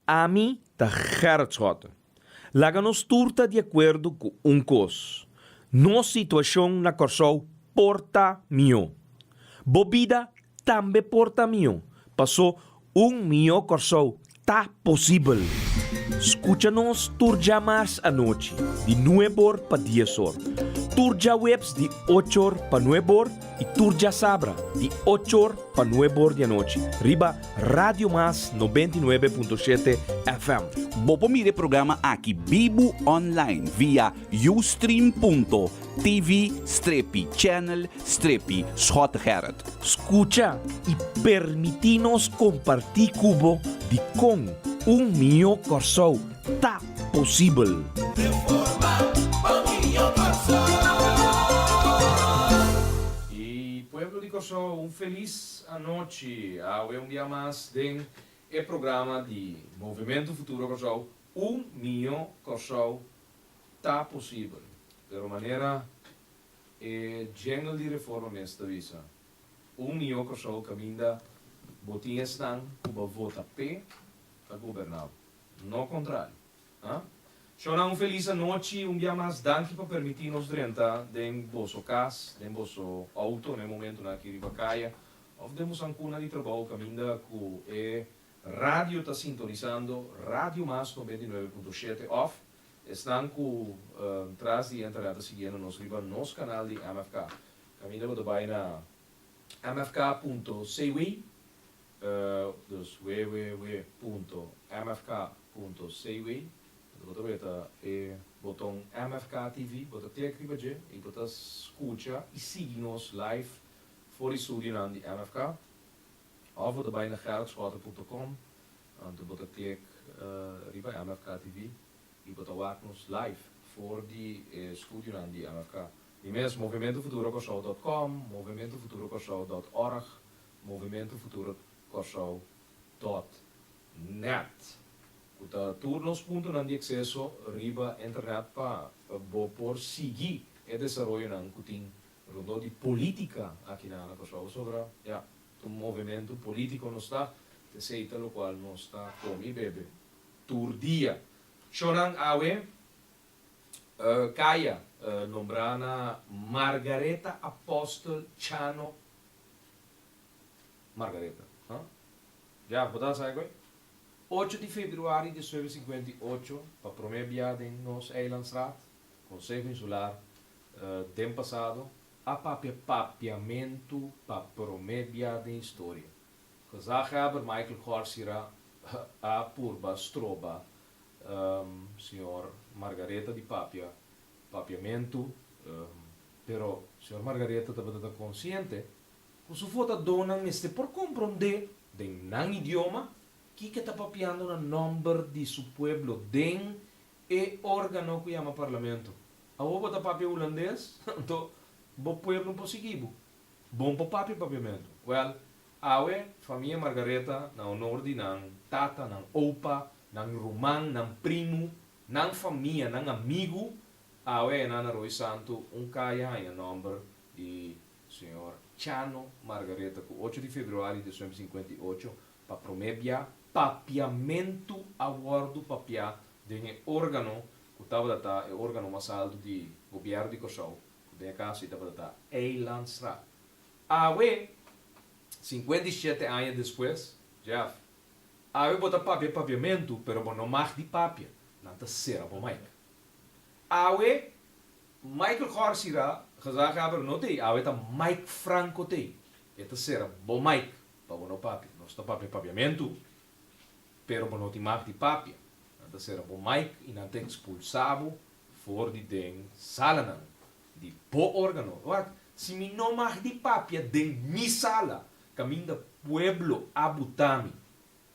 Ami ta Gerrit Schotte. Laga nos tur ta di akuerdo ku un kos, nos situashon na Kòrsou por ta mihó. Bo bida tambe por ta mihó, pasó un mihó Kòrsou ta posibel. Skucha nos tur djamars anochi di nueb'or pa dies'or, tur djaweps di och'or pa nueb'or i tur djasabra di och'or pa nueb'or di anochi riba Radio Mas 99.7 FM. Bo por mira e programa aki bibu online via ustream.tv strepi channel strepi Schottegerrit. Skucha i permití nos kompartí ku bo dikon un mihó Kòrsou ta posibel. I pueblo di Kòrsou un felis Anochi, awe un bia mas den e programa di Movementu Futuro Kòrsou, Un Mihó Kòrsou Ta Posibel. Pero manera e jingle di Reforma mes ta bisa, Un Mihó Kòrsou kaminda bo tin esnan ku bo vota p'e ta goberná bo, no kontrario. Ha? Shownan un felis anochi, un bia mas danki pa permití nos drenta den boso kas, den boso outo na e momentunan aki riba kaya òf den boso ankuna di trabou kaminda ku e radio ta sintonisando Radio Mas 99.7 òf esnan ku tras di internet ta siguiendo nos riba nos kanal di MFK kaminda bo ta bai na mfk.cw Dus www.mfk.cw Anto bo ta weta e boton MFK TV, bo ta klik riba dje i bo ta skucha i sigui nos live for di studionan di MFK. Òf bo ta bai na gerritschotten.com anto bo ta klik riba MFK TV i bo ta wak nos live for di e studionan di MFK. Di mes movimentofuturokòrsou.com, movimentofuturokòrsou dot org. Movementu Futuro Kòrsou dòt nèt, ku ta tur nos puntonan di akseso riba internèt pa bo por sigui e desaroyonan ku tin rondó di polítika aki na Kòrsou. Pasobra, ya, ta un movementu polítiko nos ta, esei ta lokual nos ta kome i bebe tur dia. Shownan awe kaya nombrá na Margaretha Apostel Chano Margaretha, ha? Ya, bo ta sa koe? Ocho di februari di suebe 58, pa prome bia den nos Eilandsraad, Konseho Insular, den pasado, a papia papiamentu pa prome bia den historia. Gezaghebber Michael Gorsira a purba stroba señor Margaretha di papia papiamentu, Pero señor Margaretha tabata ta konsiente ku su votadónan mester por komprondé den nan idioma kiko e ta papiando na nòmber di su pueblo den e órgano ku yama parlamento. Awor bo ta papia hulandes, anto bo pueblo no por sigui bo. Bon por papia papiamentu. Wèl, awe famia Margaretha na honor di nan tata, nan opa, nan ruman, nan primu, nan famia, nan amigu, Awe na na Rooi Santu un kaya haña nòmber di señor Chano Margaretha ku ocho di februari di 1958 pa promé bia papiamentu a wòrdu papiá den e órgano ku tabata ta e órgano mas altu di gobièrnu di Kòrsou ku den e kaso ei tabata ta Eilandsraad. Awe, 57 aña despues, Jeff, awe bo ta papia papiamentu pero bo no mag di papia, nan ta sera bo mic. Awe Michael Gorsira gezaghebber no t'ei, awe ta Mike Franco t'ei. E ta sera bo mic pa bo no papia. Nos ta papia papiamentu, pero bo no tin mag di papia. Nan ta sera bo mic i nan ta expulsa bo for di den salanan di bo organo. Wak, si mi no mag di papia den mi sala kaminda pueblo a buta mi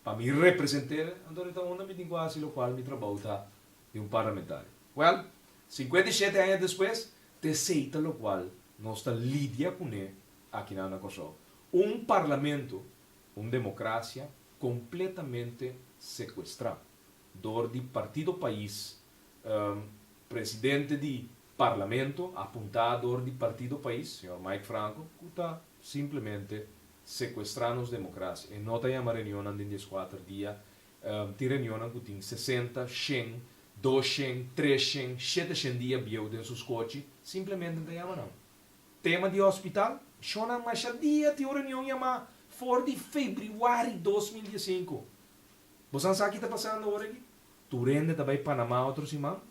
pa mi represent'é, anto ta unda mi tin ku hasi lokual mi trabou ta di un parlamentario. Wèl, 57 aña despues, t'esei ta lokual nos ta lidia kuné akinan na Kòrsou. Un parlamento, un demokrasia kompletamente sekuestrá dor di Partido Pais, presidente di parlamento apuntá dor di Partido Pais, señor Mike Franco, ku ta simplemente sekuestrá nos demokrasia. E no ta yama reunionnan den 14 dia. Tin reunionnan ku tin 60, 100, 200, 300, 700 dia bieu den su skochi, simplemente no ta yama nan. Tema di hospital, Shonnan masha dia tin un reunion yamá for di febrüari 2015. Bosan sa ki ta pasando awor aki? Tur hende ta bai Panamá otro siman,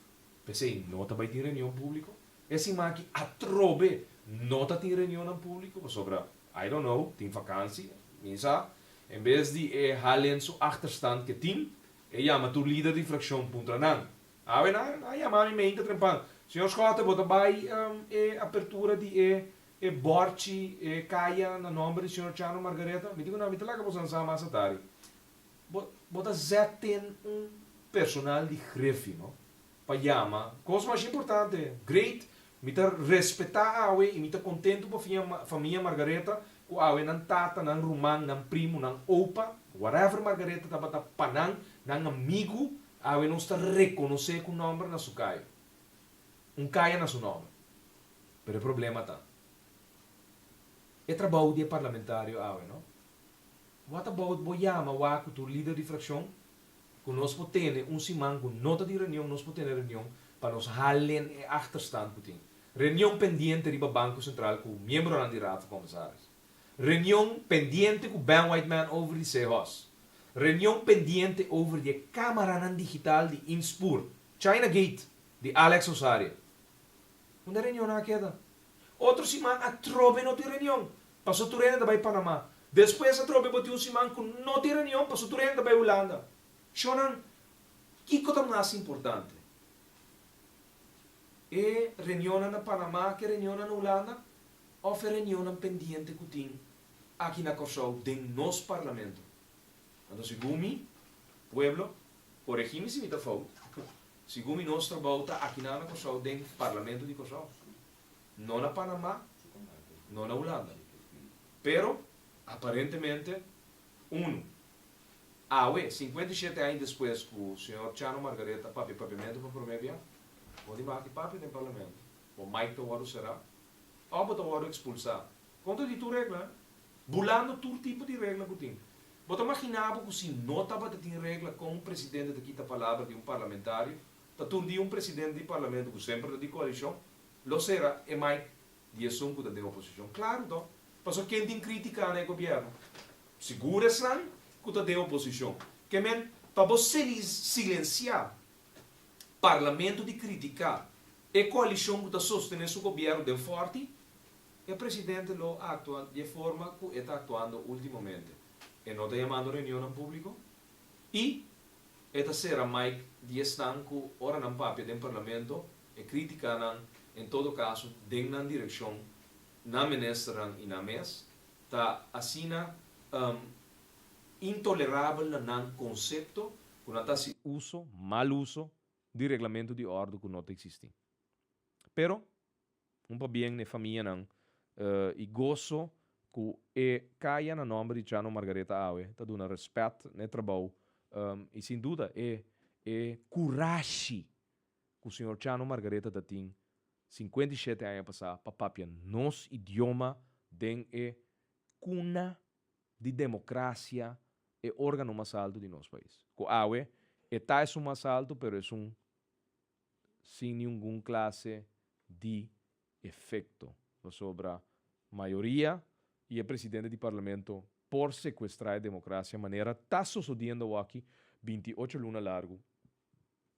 p'esei no ta bai tin reunion públiko. E siman aki atrobe no ta tin reunionnan públiko pasobra, I don't know, tin vakansi, mi sa. En bes di e halen su achterstand ke tin, e yama tur lider di frakshon puntra nan. Awe nan a yama mi meinta trempan, Señor Schotte bo ta bai e apertura di e e bòrchi, e kaya na nòmber di señor Chano Margaretha? Mi di ku nan, mi ta laga boso ansa mas atari. Bo bo ta zet den un personal di Griffie no pa yama kos masha importante. Great, mi ta respetá awe i mi ta kontentu pa famia Margaretha ku awe nan tata, nan ruman, nan primu, nan opa, whatever Margaretha tabata pa nan, nan amigu, awe nos ta rekonosé ku nòmber na su kaya. Un kaya na su nòmber. Pero e problema ta e trabou di e parlamentario awe no. What about bo yama wak ku tur lider di frakshon ku nos por tene un siman ku no ta di reunion nos por tene reunion pa nos halen e achterstand ku tin. Reunion pendiente riba Banko Sentral ku miembronan di Raad van Commissaris. Reunion pendiente ku Ben Whiteman over di Sehos. Reunion pendiente over di e kamaranan digital di Inspoor, China Gate, di Alex Osaria. Unda e reunionnan a keda? Otro siman atrobe no tin reunion. Paso tur hende ta bai Panama. Despues atrobe bo tin un siman ku no tin reunion paso tur hende ta bai Hulanda. Shonnan, kiko ta mas importante? E reunionnan na Panama ku e reunionnan na Hulanda òf e reunionnan pendiente ku tin aki na Kòrsou den nos parlamento? Anto segun mi, pueblo, koregí mi si mi ta fout, segun mi nos trabou ta akinan na Kòrsou den parlamento di Kòrsou. No na Panama, no na Hulanda. Pero, aparentemente, unu. Awe, 57 aña despues ku señor Chano Margaretha papia papiamentu pa promé bia, bo di maki papia den parlamento, bo mic ta wòrdu será, òf bo ta wòrdu ekspulsá. Kontra di tur regla, eh? Bulando tur tipo di regla ku tin. Bo ta maginá bo ku si no tabata tin regla kon un presidente ta kita palabra di un parlamentario? Ta tur dia un presidente di parlamento ku semper ta di koalishon lo sera e mic di esun ku ta den oposishon. Klaru to, pasobra ken tin kritika na e gobièrnu? Sigur esnan ku ta den oposishon. Ke men, pa bo silensiá parlamento di kritiká e koalishon ku ta sostené su gobièrnu den fòrti, e presidente lo aktua di e forma ku e ta aktuando últimamente. E no ta yamando reunionnan públiko i E ta sera mic di esnan ku ora nan papia den parlamento e kritikanan en todo kaso den nan direkshon nan ministernan i nan mes ta asina intolerabel na nan konsepto ku nan ta hasi uso, mal uso, di reglamento di òrdu ku no ta eksistí. Pero Un pabien n'e famianan i goso ku e kaya na nòmber di Chano Margaretha awe ta duna rèspèt n'e trabou i sin duda e e kurashi ku señor Chano Margaretha ta tin 57 aña pasá pa papia nos idioma den e kuna di demokrasia e órgano mas altu di nos pais. Ku awe e ta esun mas altu pero esun sin ningun klase di efekto, pasobra mayoria i e presidente di parlamento por sekuestrá e demokrasia manera ta sosodiendo awaki 28 luna largu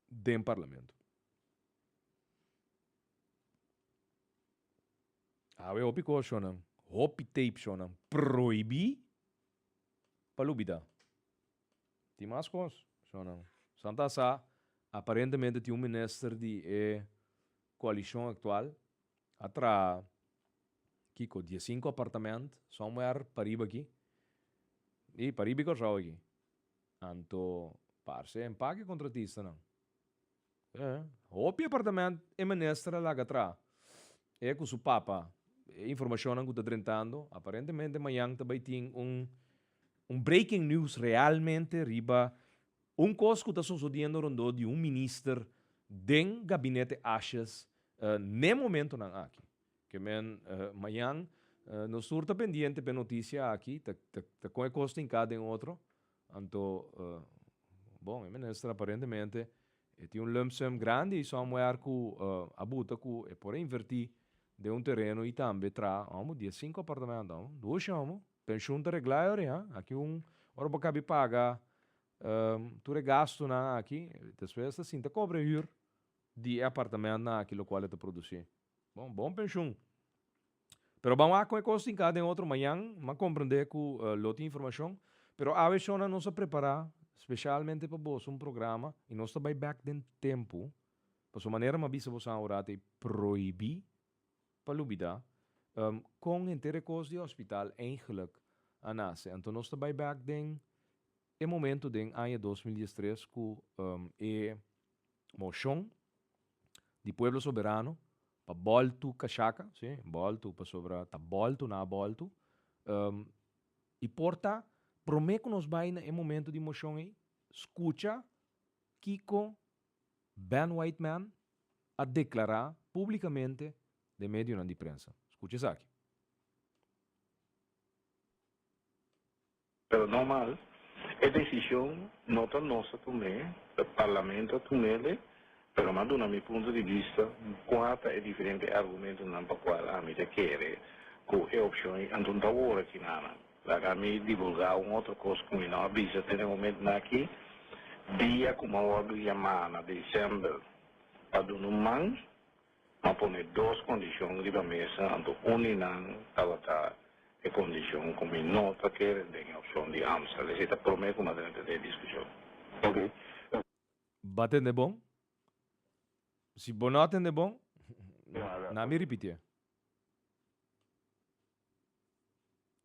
den parlamento. Awe hopi kos shonnan, hopi tape shonnan prohibí pa lubidá. Tin mas kos, shonnan. Santa sa, aparentemente tin un minister di e koalishon aktual a traha kiko, 15 apartament somewhere pariba aki, i pariba i Kòrsou aki. Anto parse empake kontratistanan. Hopi apartament e minister a laga traha. E ku su papa. E informashonnan ku ta drentando, aparentemente mañan ta bai tin un un breaking news realmente riba un kos ku ta sosodiendo rondó di un minister den gabinete Asjes n'e momentonan aki. Ke men mañan nos tur ta pendiente p'e notisia aki, ta ta kon e kos ta hinká den otro. Anto. Bon, e minister aparentemente e tin un lump sum grandi i somewhere ku a buta ku e por a invertí den un tereno i tambe traha, amo, diesinku apartamento, amo, dushi, amo. Penshun ta reglá e ora, ha? Aki un ora bo kabi paga tur e gastunan aki, despues ta sinta kobra e hür di e apartamentnan aki lokual e ta produsí. Bon, bon penshun. Pero ban wak kon e kos tin ka den otro mañan, m'a komprendé ku lo tin informashon. Pero awe shona nos a prepará speshalmente pa boso un programa i nos ta bai bèk den tempu, pasobra manera m'a bisa boso awor ta e prohibí pa lubidá kon henter e kos di hospital eigenlik a nase. Anto nos ta bai bèk den e momento den aña 2013 ku e moshon di Pueblo Soberano pa bòltu kashaka, si, bòltu pasobra ta bòltu na a bòltu, i por ta promé ku nos bai na e momento di moshon ei, skucha kiko Ben Whiteman a deklará públikamente den medionan di prensa. Skucha esaki. Pero normal, e desishon no ta nos a tum'é, ta Parlamento a tum'é, pero m'a duna mi punto di bista kua ta e diferente argumentonan pa kual ami ta kere ku e opshon ei anto ta wor aki nan. Laga mi divulgá un otro kos ku mi no a bisa te na e momentonan aki, dia ku m'a wòrdu yamá na desèmber pa duna un man, M'a pone dos kondishon riba mesa, anto un di nan tabata e kondishon ku mi no ta kere den e opshon di Amstel. Esei ta promé ku m'a drenta den e diskushon. Ok. Bo a tende bon? Si bo no a tende bon, na mi ripitié.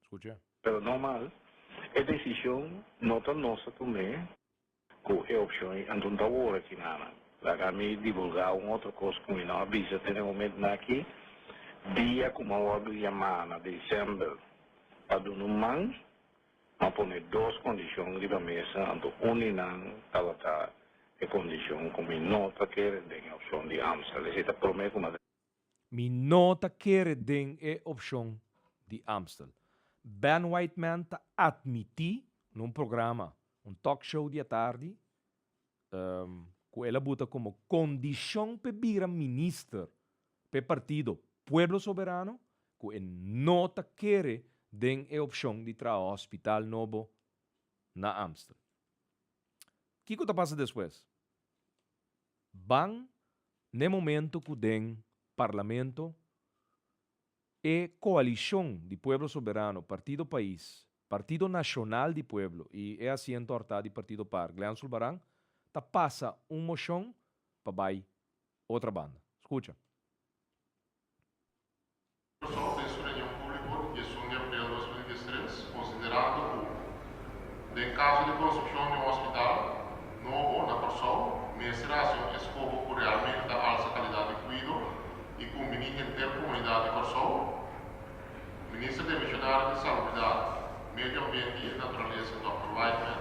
Skucha. Pero normal, e desishon no ta nos ta tum'é. Ku e opshon ei anto no ta wor aki nana. Laga mi divulgá un otro kos ku mi no a bisa te na e momentunan aki. Dia ku m'a wòrdu yamá na desèmber pa duna un man, m'a pone dos kondishon riba mesa, anto un di nan tabata e kondishon ku mi no ta kere den e opshon di Amstel. Esei ta promé ku m'a. Mi no ta kere den e opshon di Amstel. Ben Whiteman ta atmití na un programa, un talk show di atardi, ku el a buta komo kondishon p'e bira minister p'e partido Pueblo Soberano, ku e no ta kere den e opshon di traha hospital nobo na Amstel. Kiko ta pasa despues? Ban n'e momento cu den Parlamento e coalicion di Pueblo Soberano, Partido Pais, Partido Nacional di Pueblo y e asiento horta di Partido Par, Glenn Sulbaran, ta pasa un mocion pa bay otra banda. Scucha. Kòrsou den su reunion públiko di 11 di aprel 2013, konsiderando ku den kaso di konstrukshon di un hospital nobo na Kòrsou mester hasi un eskoho ku realmente ta alsa kalidat di kuido i kumbiní henter komunidat di Kòrsou, Minister demishonario di Salubridat, Medio Ambiente i Naturalesa dòkter Whiteman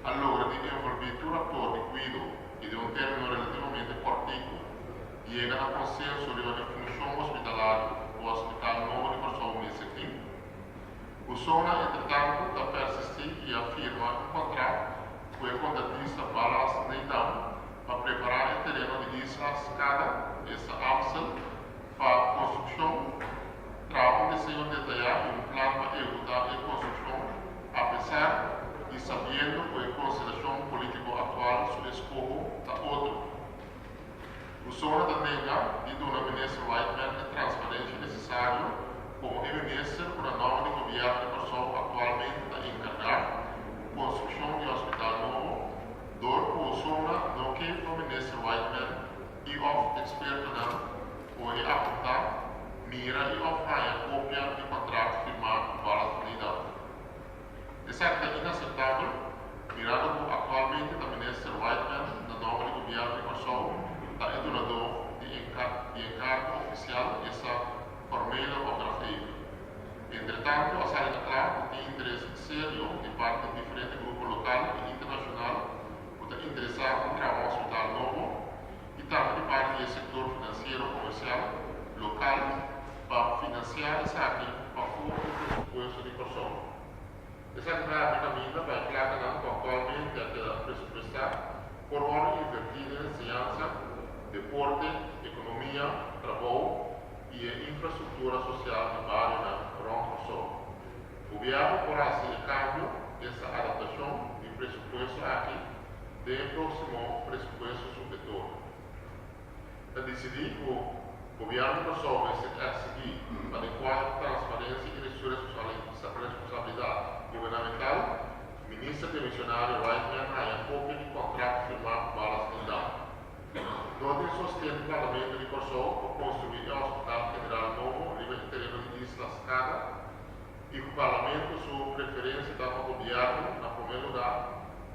a logra di envolví tur aktor di kuido i den un término relativamente kòrtiku Yega na konsenso riba e funshon hospitalario ku Hospital Nobo di Kòrsou mester tin. Usona entretantu ta persistí i a firma un kontrakt ku e kontratista Ballast Nedam pa prepará e tereno di Isla Skada, esta Amstel, pa konstrukshon, traha un diseño detayá i un plan pa ehekutá e konstrukshon apesar i sabiendo ku e konstelashon polítiko aktual su eskoho ta otro. Usona ta nenga di duna Minister Whiteman e transparencia necesario como e minister cu na nomber di Gobierno di Corsou actualmente ta encarga cu construccion di hospital nobo door cu Usona no ke pa Minister Whiteman y of expertonan cu e apunta mira y of haña copia di contract firma cu Ballast Nedam. Esaki ta inaceptabel, mirando cu actualmente ta Minister Whiteman na nomber di Gobierno di Corsou ta e dunador di di encargo oficial, esta formele opdrachtgever. Entretanto a sali na cla cu tin interes serio di parti di diferente grupo local y. wòrdu invertí den enseñansa, deporte, ekonomia, trabou i e infrastruktura sosial di barionan rònt Kòrsou. Gobièrnu por hasi e kambio, esta adaptashon, di presupuesto aki den e próksimo presupuesto supletorio. Ta disidí ku Gobièrnu di Kòrsou mester eksigí pa den kuadro di transparensia i responsabilidat gubernamental, Minister demisionario Whiteman haña kopia di kontrakt firmá ku Ballast en Dam. No tin sosten di Parlamento di Kòrsou pa konstruí e hospital general nobo riba e tereno di Isla Skada i ku Parlamento su preferensia ta pa gobièrnu na promé lugá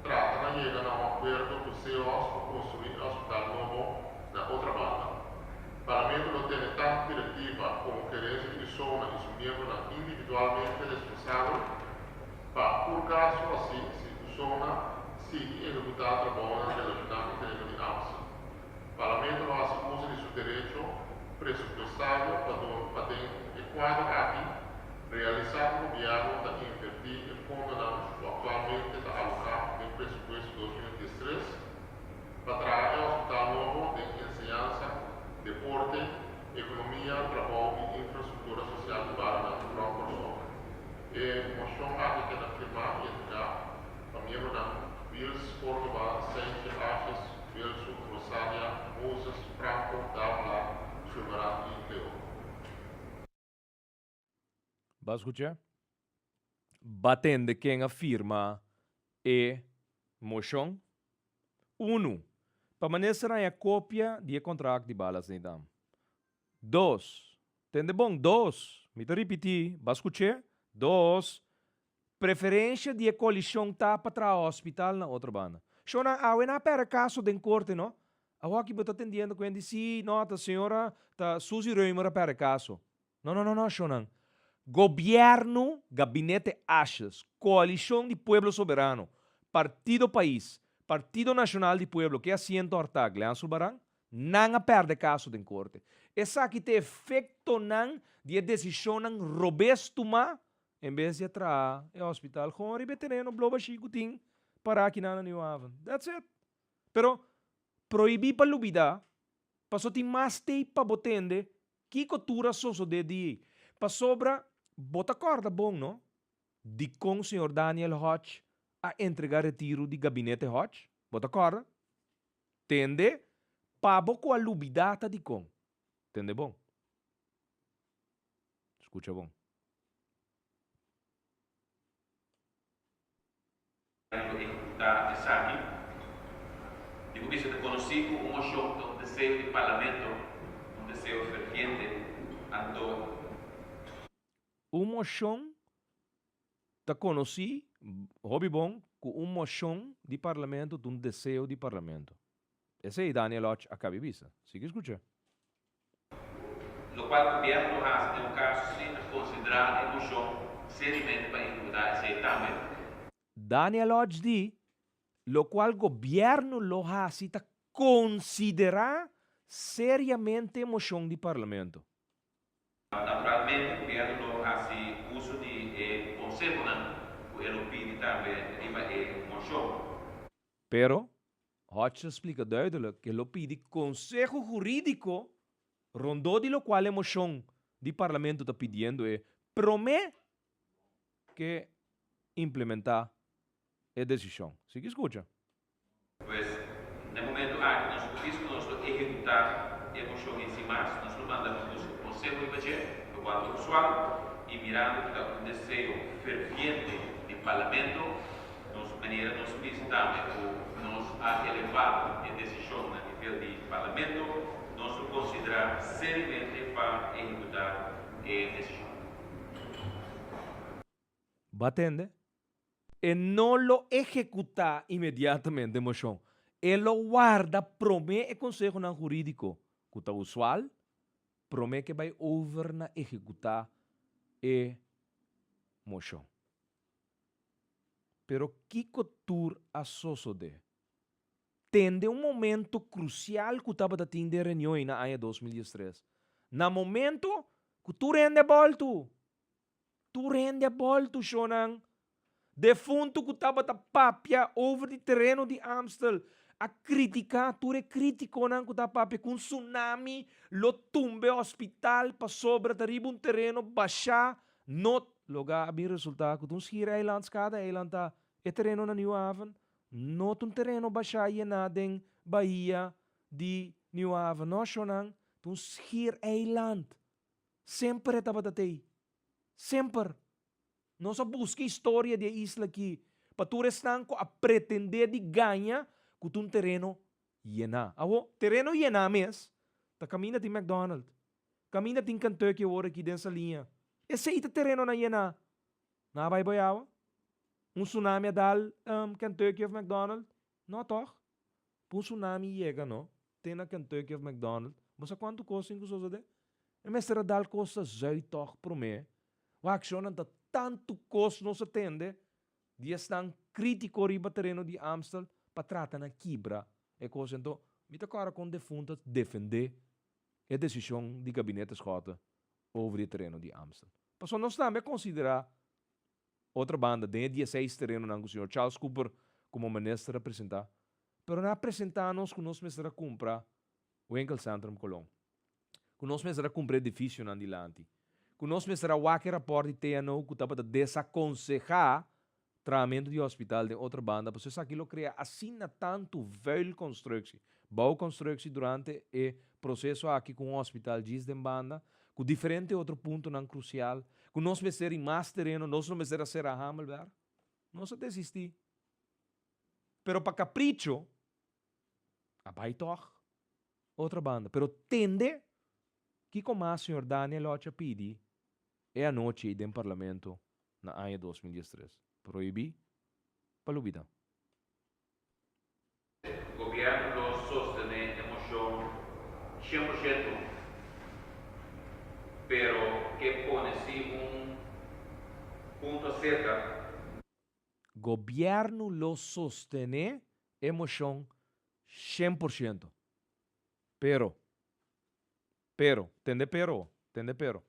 trata na yega na un akuerdo ku CEOS pa konstruí e hospital nobo na otra banda. Parlamento lo tene tantu direktiva komo gerensia di Usona i su miembronan individualmente responsabel pa tur gastu hasí si Usona sigui ehekutá trabounan relashoná ku tereno di Amstel. Parlamento lo hasi uso di su derecho presupuestario pa dun pa den e kuadro aki realisá ku gobièrnu ta invertí e fondonan ku aktualmente ta aloká den presupuesto 2013 pa traha e hospital nobo den enseñansa, deporte, ekonomia, trabou i infrastruktura sosial di barionan rònt Kòrsou. E moshon aki keda firmá i entregá pa miembronan Wiels, Córdoba, Cijntje, Asjes, Wilson, Rosalia, Moses, Franco, Davila, Sulvaran i Leo. Bo a skucha? Bo a tende ken a firma e moshon? Unu, pa minister haña kopia di e kontrakt di Balas Nedam. Dos, tende bon, dos, mi ta ripití, bo a skuch'é? Dos, Preferencia di e coalicion ta pa traha hospital na otro banda. Shownan awe na perde caso den corte no. Awoki bo ta tendiendo cu hende si no ta señora ta Suzy Römer a perde caso. No no no no shownan. Gobierno, Gabinete Asjes, Coalicion di Pueblo Soberano, Partido Pais, Partido Nacional di Pueblo ke asiento horta Glenn Sulbaran, nan a perde caso den corte. Esaki ta e efectonan di e decisionnan robes tuma En bes di a traha e hospital, gewoon riba e tereno blo bashí ku tin pará akinan na Nieuwe Haven. That's it. Pero prohibí pa lubidá, paso tin mas tape pa bo tende kiko tur a sosodé di ei. Pasobra bo ta kòrda bon, no? Dikon señor Daniel Hodge a entregá retiru di gabinete Hodge? Bo ta kòrda? Tende pa bo ku a lubidá ta dikon. Tende bon. Skucha bon. Lo ehekutá esaki. Di ku bisa ta konosí ku un moshon ta un deseo di Parlamento, un deseo ferviente, anto. Un moshon ta konosí hopi bon ku un moshon di Parlamento ta un deseo di Parlamento. Esei Daniel Hodge a kabi bisa. Sigui skucha. Lokual gobièrnu lo hasi den un kaso si ta konsiderá e moshon seriamente pa ehekutá esei tambe. Daniel Hodge di, Lokual gobièrnu lo hasi ta konsiderá seriamente e moshon di Parlamento. Naturalmente gobièrnu lo hasi uso di e konsehonan ku e lo pidi tambe riba e moshon. Pero, Hodge a splika duidelijk ke lo pidi konseho hurídiko rondó di lokual e moshon di Parlamento ta pidiendo e promé ke implementá e desishon. Sigui skucha. Pues, na e momento aki nos por bisa ku nos lo ehekutá e moshon ei sin mas. Nos lo manda pa buska konseho riba dje, lokual ta usual, i mirando ku ta un deseo ferviente di Parlamento, Nos manera nos bisa tambe ku nos a elevá e desishon na nivel di Parlamento, nos lo konsiderá seriamente pa ehekutá e desishon. Bo a tende? E no lo ehekutá inmediatamente e moshon. E lo warda promé e konsehonan hurídiko, ku ta usual, promé ke bai over na ehekutá e moshon. Pero kiko tur a sosodé? Tende un momento krusial ku tabata tin den reunion ei na aña 2013. Na momento ku tur hende a bòltu. Tur hende a bòltu, shonnan. Defuntu ku tabata papia over di tereno di Amstel. A kritiká tur e krítikonan ku ta papia ku un tsunami lo tumba e hospital pasobra ta riba un tereno bashá no Loga a bin resultá ku ta un schiereiland, Schaadeeiland ta e tereno na Nieuwe Haven, no ta un tereno bashá yená den bahia di Nieuwe Haven no shonnan, ta un schiereiland. Semper e tabata t'ei. Semper. Nos a buska historia di e isla aki pa tur esnan ku a pretendé di gaña ku ta un tereno yená. Awor, tereno yená mes ta kaminda tin McDonald, kaminda tin Kentucky awor aki den Saliña. Esei ta terenonan yená. Nan a bai boy awa? Un tsunami a dal Kentucky of McDonald? No tòg? Pa un tsunami yega no te na Kentucky of McDonald, bo sa kuantu kos tin ku sosodé? E mester a dal kosta zùit tòg promé. Wak shonnan ta tantu kos nos a tende di esnan krítiko riba tereno di Amstel pa trata na kibra e kos. Anto mi ta kòrda kon defuntu a defendé e desishon di Gabinete Schotte over di e tereno di Amstel. Pasobra nos tambe a konsiderá Otro banda, den e dieseis terenonan ku señor Charles Cooper komo minister a presentá, pero nan a presentá nos ku nos mester a kumpra Winkelcentrum Colon, ku nos mester a kumpra edifisionan dilanti, ku nos mester a wak e rapòrt di TNO ku tabata desakonsehá trahamentu di hospital den otro banda, pasobra esaki lo krea asina tantu vuilconstructie, bouwconstructie durante e proseso aki ku un hospital djis den banda, ku diferente otro puntonan krusial. Ku nos mester i mas tereno, nos lo mester a sera Hamelberg. Nos a desistí. Pero pa kapricho, a bai tòg otro banda. Pero tende kiko mas señor Daniel Lodge a pidi e anochi ei den Parlamento na aña 2013. Prohibí pa lubidá. Gobierno lo sostene e mocion 100%, pero ke pone si un punto acerca. Gobierno lo sostene e mocion 100%, pero, pero, tende pero, tende pero.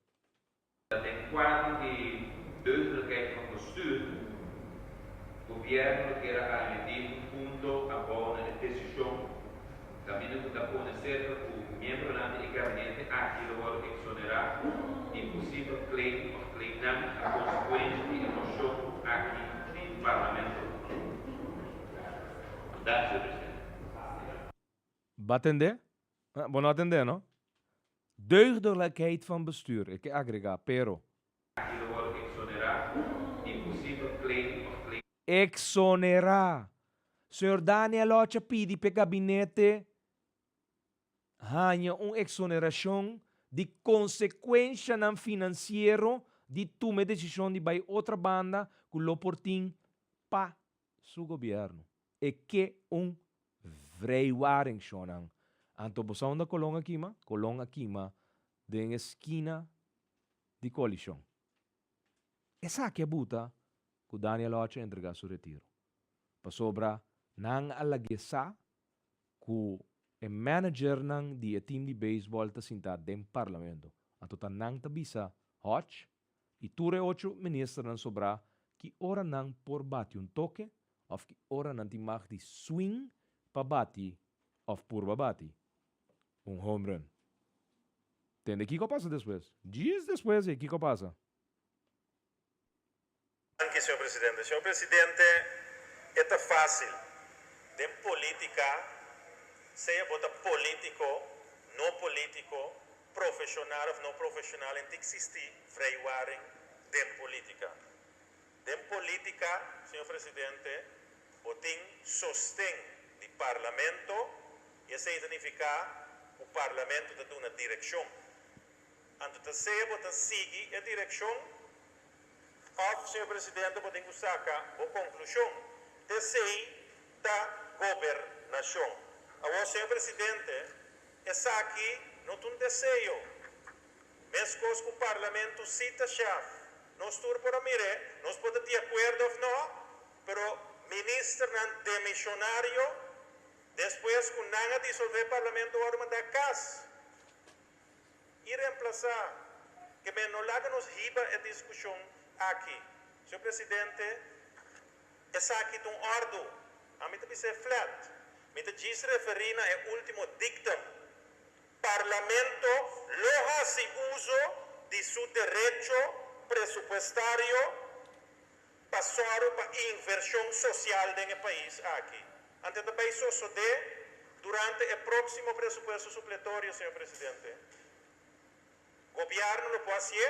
Den kuadro di deugdelijkheid van bestuur, Gobièrnu lo kier a añadí un punto abou na e desishon kaminda ku ta pone serka ku miembronan di e gabinete aki lo wòrdu eksonerá di posibel claim òf claimnan a konsekuensha di e moshon aki di Parlamento. Danki, señor presidente. Bo a tendé? Bo no a tendé, no? Deugdelijkheid van bestuur, e ke agregá, pero. Aki lo wòrdu eksonerá di posibel claim òf claim. Eksonerá. Señor Daniel Ocha pidi p'e gabinete haña un eksonerashon di konsekuenshanan finansiero di tuma e desishon di bai otra banda ku lo por tin pa su gobièrnu. E ke un vrijwaring shonnan. Anto bo sa unda Colon a kima? Colon a kima den e skina di coalicion. Esaki a buta cu Daniel Hodge a entrega su retiro. Pasobra nan a lag'e sa cu e managernan di e team di baseball ta sinta den parlamento. Anto ta nan ta bisa Hodge y tur e ocho ministernan sobrá ki ora nan por bati un toke of ki ora nan tin mag di swing pa bati of purba bati un home run. Tende kiko a pasa despues? Djis despues ei kiko a pasa? Danki, señor presidente. Señor presidente, e ta fácil. Den política, sea bo ta político, no político, profesional of no profesional, en ta existi vrijwaring den política. Den política, señor presidente, bo tin sosten di Parlamento y esey ta nifica cu Parlamento ta duna direccion. Anto ta sea bo ta sigui e direccion of, señor presidente, bo tin cu saca bo conclusion. T'esey ta gobernacion. Awor, señor presidente, esaki no ta un deseo. Mescos cu Parlamento si ta shaf. Nos tur por a mir'é, nos por ta di acuerdo of no, pero ministernan demisionario despues cu nan a disolve Parlamento worde manda cas y reemplaza. Ke men no laga nos hiba e discusion aki. Señor Presidente, esaki ta un ordo. Ami ta bis'é flat. Mi ta djis referí na e último dictum. Parlamento lo hasi uso di su derecho presupuestario pa sòru pa invershon sosial den e pais aki. Anto ta bai sosodé durante e próksimo presupuesto supletorio, señor presidente. Gobièrnu lo por hasié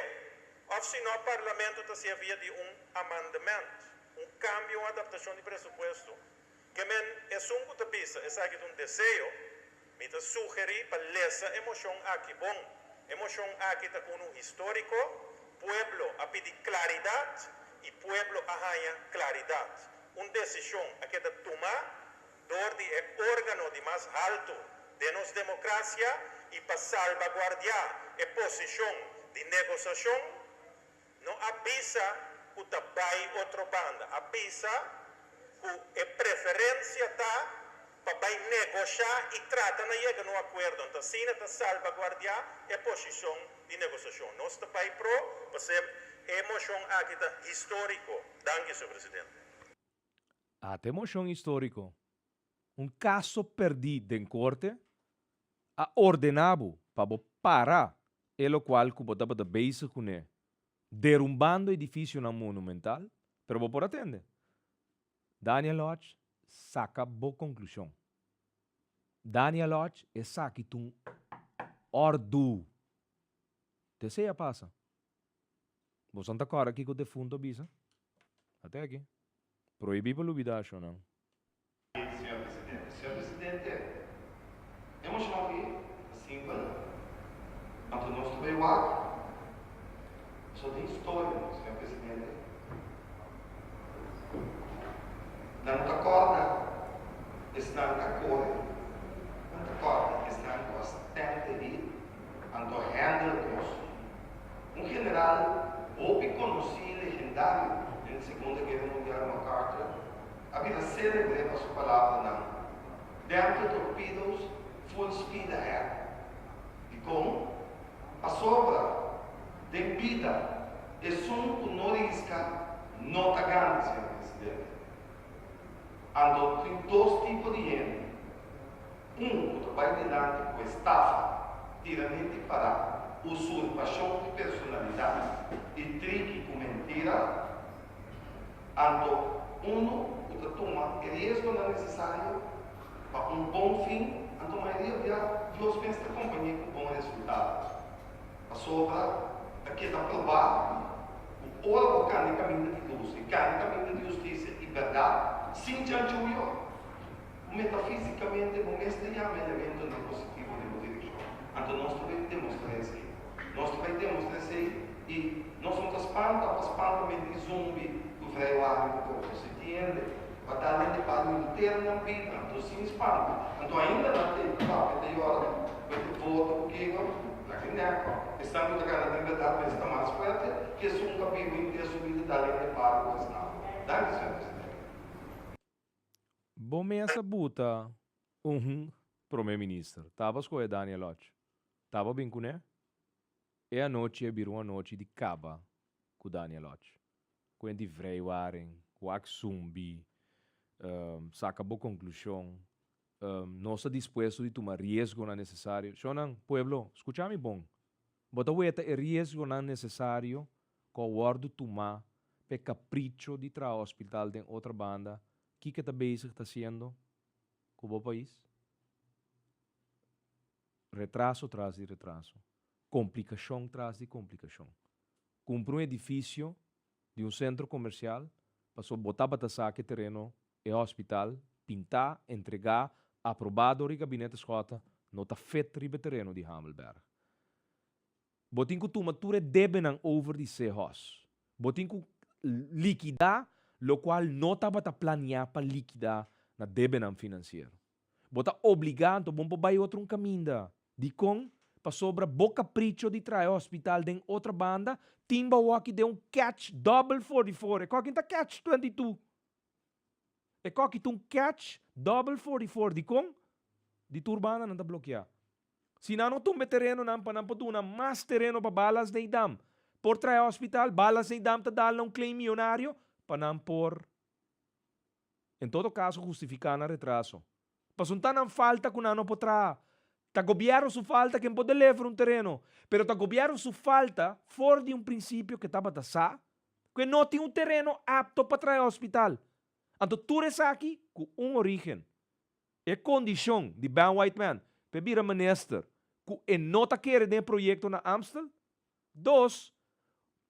òf si no Parlamento ta hasié via di un amandement, un kambio, un adaptashon di presupuesto. Ke men esun ku ta bisa esaki ta un deseo, mi ta sugerí pa lesa e moshon aki bon. E moshon aki ta unu históriko, pueblo a pidi klaridat i pueblo a haña klaridat. Un desishon a keda tumá dor di e órgano di mas haltu den nos demokrasia i pa salbaguardiá e posishon di negosashon, no a bisa ku ta bai otro banda, a bisa ku e preferensia ta pa bai negoshá i trata na yega na un akuerdo. Anto asina ta salbaguardiá e posishon di negosashon. Nos ta bai pro, pasobra e moshon aki ta históriko. Danki, señor presidente. Ata e moshon históriko. Un kaso pèrdí den korte a ordená bo pa bo para e lokual ku bo tabata bezig kuné, derumbando edifisionan monumental, pero bo por a tende. Daniel Hodge saka bo konklushon. Daniel Hodge esaki ta un òrdu. Te esei a pasa. Boso ta kòrda kiko defuntu a bisa? Ate aki. Prohibí pa lubidá shonnan. Señor Presidente. Señor Presidente, e moshon aki ta simpel, anto nos ta bay wak pasobra den historia, señor Presidente, nan no ta kòrda esnan ku a kore, nan ta kòrda esnan ku a stand the heat, anto handle kos. Un general hopi konosí i legendario den Segunda Guera Mundial, MacArthur, a bira célebre pa su palabranan, Damn the torpedoes, full speed ahead. Dikon? Pasobra den bida esun ku no riska no ta gana, señor presidente. Anto tin dos tipo di hende, un ku ta bai dilanti ku estafa, tiramenti pará, usurpashon di personalidat i triki ku mentira, Anto unu ku ta tuma e riesgonan nesesario pa un bon fin, anto mayoria bia Dios mes ta kompañ'é ku bon resultado. Pasobra ta keda probá ku ora bo kanda e kaminda di lus i kanda e kaminda di hustisia i bèrdat sin chanchuyo, ku metafísikamente bo mes ta yama elementonan positivo den bo direkshon. Anto nos ta bai demostrá esei. Nos ta bai demostrá esei i nos no ta spanta pa spanta mente di zumbi ku vrijwaring ku kos. Si tin hende pa dal hende palu henter nan bida, anto sin spanta, anto ainda nan ta e papia ta yora ku e ta vota ku kiko, laga e nèkò. Esnan ku ta gana den bèrdat mester ta mas fuerte ku esun ku a biba henter su bida dal hende palu ku esnan. Danki, señor presidente. Bo mes a buta un Prome Minister. Taba scohe Daniel Hodge. Taba bin cune? E anochi a bira un anochi di caba cu Daniel Hodge. Cu di vrijwaring, wak zumbi, saca bo conclusion. Nos ta dispuesto di tuma riesgonan necesario. Shonnan, pueblo, scucha mi bon. Bo ta weta e riesgonan necesario cu a wordo tuma p'e capricho di traha hospital den otra banda, kiko ta bezig ta haciendo cu bo pais? Retraso tras di retraso, complicacion tras di complicacion. Cumpra un edificio di un centro comercial pasobra bo tabata sa cu e tereno e hospital pintá, entregá, aprobá dor di Gabinete Schotte no ta fit riba e tereno di Hamelberg. Bo tin ku tuma tur e debenan over di Sehos. Bo tin ku likidá lokual no tabata planiá pa likidá na debenan finansiero. Bo ta obligá anto bon por bai otro un kaminda. Dikon? Pasobra bo kapricho di traha e hospital den otra banda tin bo awaki den un catch double 44. E kokin ta catch 22. E koki ta un catch double 44. Dikon? Di tur banda nan ta blokeá. Si nan no tumba e terenonan pa nan por duna mas tereno pa Balas Neidam por traha hospital, Balas Neidam ta dal na un claim miyonario pa nan por en todo caso hustifica nan retraso. Pasobra ta nan falta ku nan no por traha. Ta gobièrnu su falta ken por deliver un tereno. Pero ta gobièrnu su falta for di un prinsipio ke tabata sa ku e no tin un tereno apto pa traha e hospital. Anto tur esaki ku un orígen. E kondishon di Ben Whiteman pa e bira minister ku e no ta kere den e proyekto na Amstel. Dos,